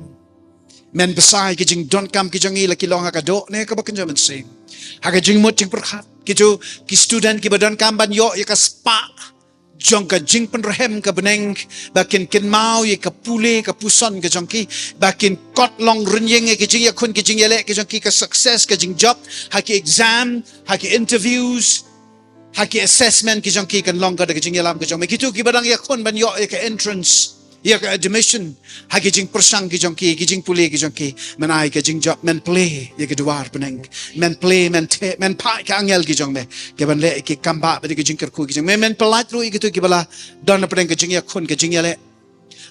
Men bsa ïa ki jingdonkam ki jong ngi, la ki long ha ka doh ne kaba kynja mynsiem. Ha ka jingmut jingpyrkhat, kito ki student kiba donkam ban ïoh ïa ka spah jong ka jingpynrhem ka bneng, ba kin kynmaw ïa ka pule ka puson ka jong ki, ba kin kot long rynïeng ïa ki jingïakhun ki jingïaleh ki jong ki, ka success, ka jingjop ha ki exam, ha ki interviews, ha ki assessment ki jong ki, kan long ka da ka jingïalam ka jong me. Kito kiba dang ïakhun ban ïoh ïa ka entrance, ïa ka admission, ha ki jingpyrshang ki jong ki, ki jingpule ki jong ki. Men ai ka jingjop, men plie ïa ka duwar bneng, men plie, men theh, men phah ïa ka angel ki jong me, ki ban leh ïa ki kambah bad ïa ki jingkyrkhu ki jong me. Men pyllait ruh ïa kito kiba la don hapdeng ka jingïakhun ka jingïaleh.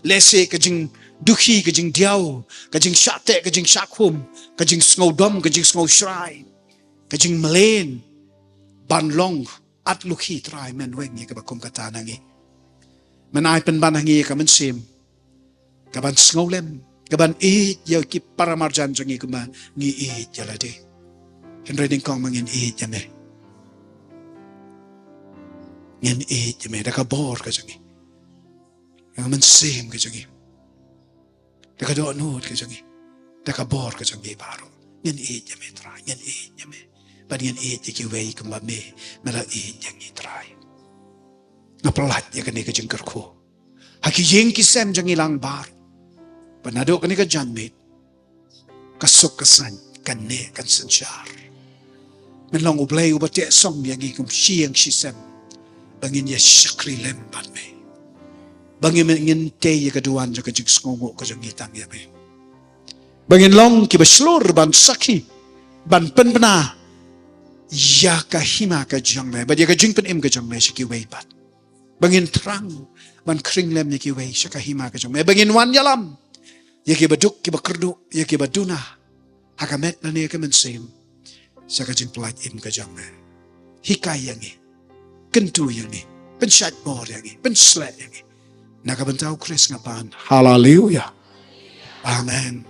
Lehse ka jingdukhi, ka jingdiaw, ka jingshah teh, ka jingshah khum, ka jingsngewdom, ka jingsngewshrai, ka jingmlien ban long atlukhi, Trai, men weng ïa kaba kum kata na ngi. Men ai pynban ha ngi ïa ka mynsiem ka ban sngewlem, ka ban ïeit ïa ki paramarjan jong ngi kumba ngi ïeit ïa lade. Hynrei nyngkong ma ngin ïeit ïa me. Ngin ïeit ïa me da ka bor ka jong ngi, da ka mynsiem ka jong ngi, da ka dohnud ka jong ngi, da ka bor ka jong ngi baroh. Ngin ïeit ïa me, Trai, ngin ïeit ïa me. Bad ngin ïeit ïa kiwei kumba me, me la ïeit ïa ngi, Trai. Nga pyllait ïa kane ka jingkyrkhu ha ki ïing ki sem jong ngi lang baroh. Bad naduh kane ka janmiet, ka suk ka saiñ, kan neh kan synshar. Men long U Blei uba teh song ïa ngi kum shi ïing shi sem, ba ngin ïa shakri lem bad me, ba ngin, ngin tei ïa ka duwan jong ka jingsngewnguh ka jong ngi tang ïa me, ba ngin long kiba shlur ban sakhi, ban pynbna ïa ka hima ka jong me bad ïa ka jingpynim ka jong me sha kiwei pat, ba ngin thrang ban khring lem ïa kiwei sha ka hima ka jong me, ba ngin wan ïalam ïa kiba duk kiba kyrduh, ïa kiba duna ha ka met lane ka mynsiem sha ka jingpyllait im ka jong me. Hikai ïa ngi, kyntu ïa ngi, pynshait bor ïa ngi, pynshlur ïa ngi. Na ka bynta U Khrist nga pan. Haleluia. Amen.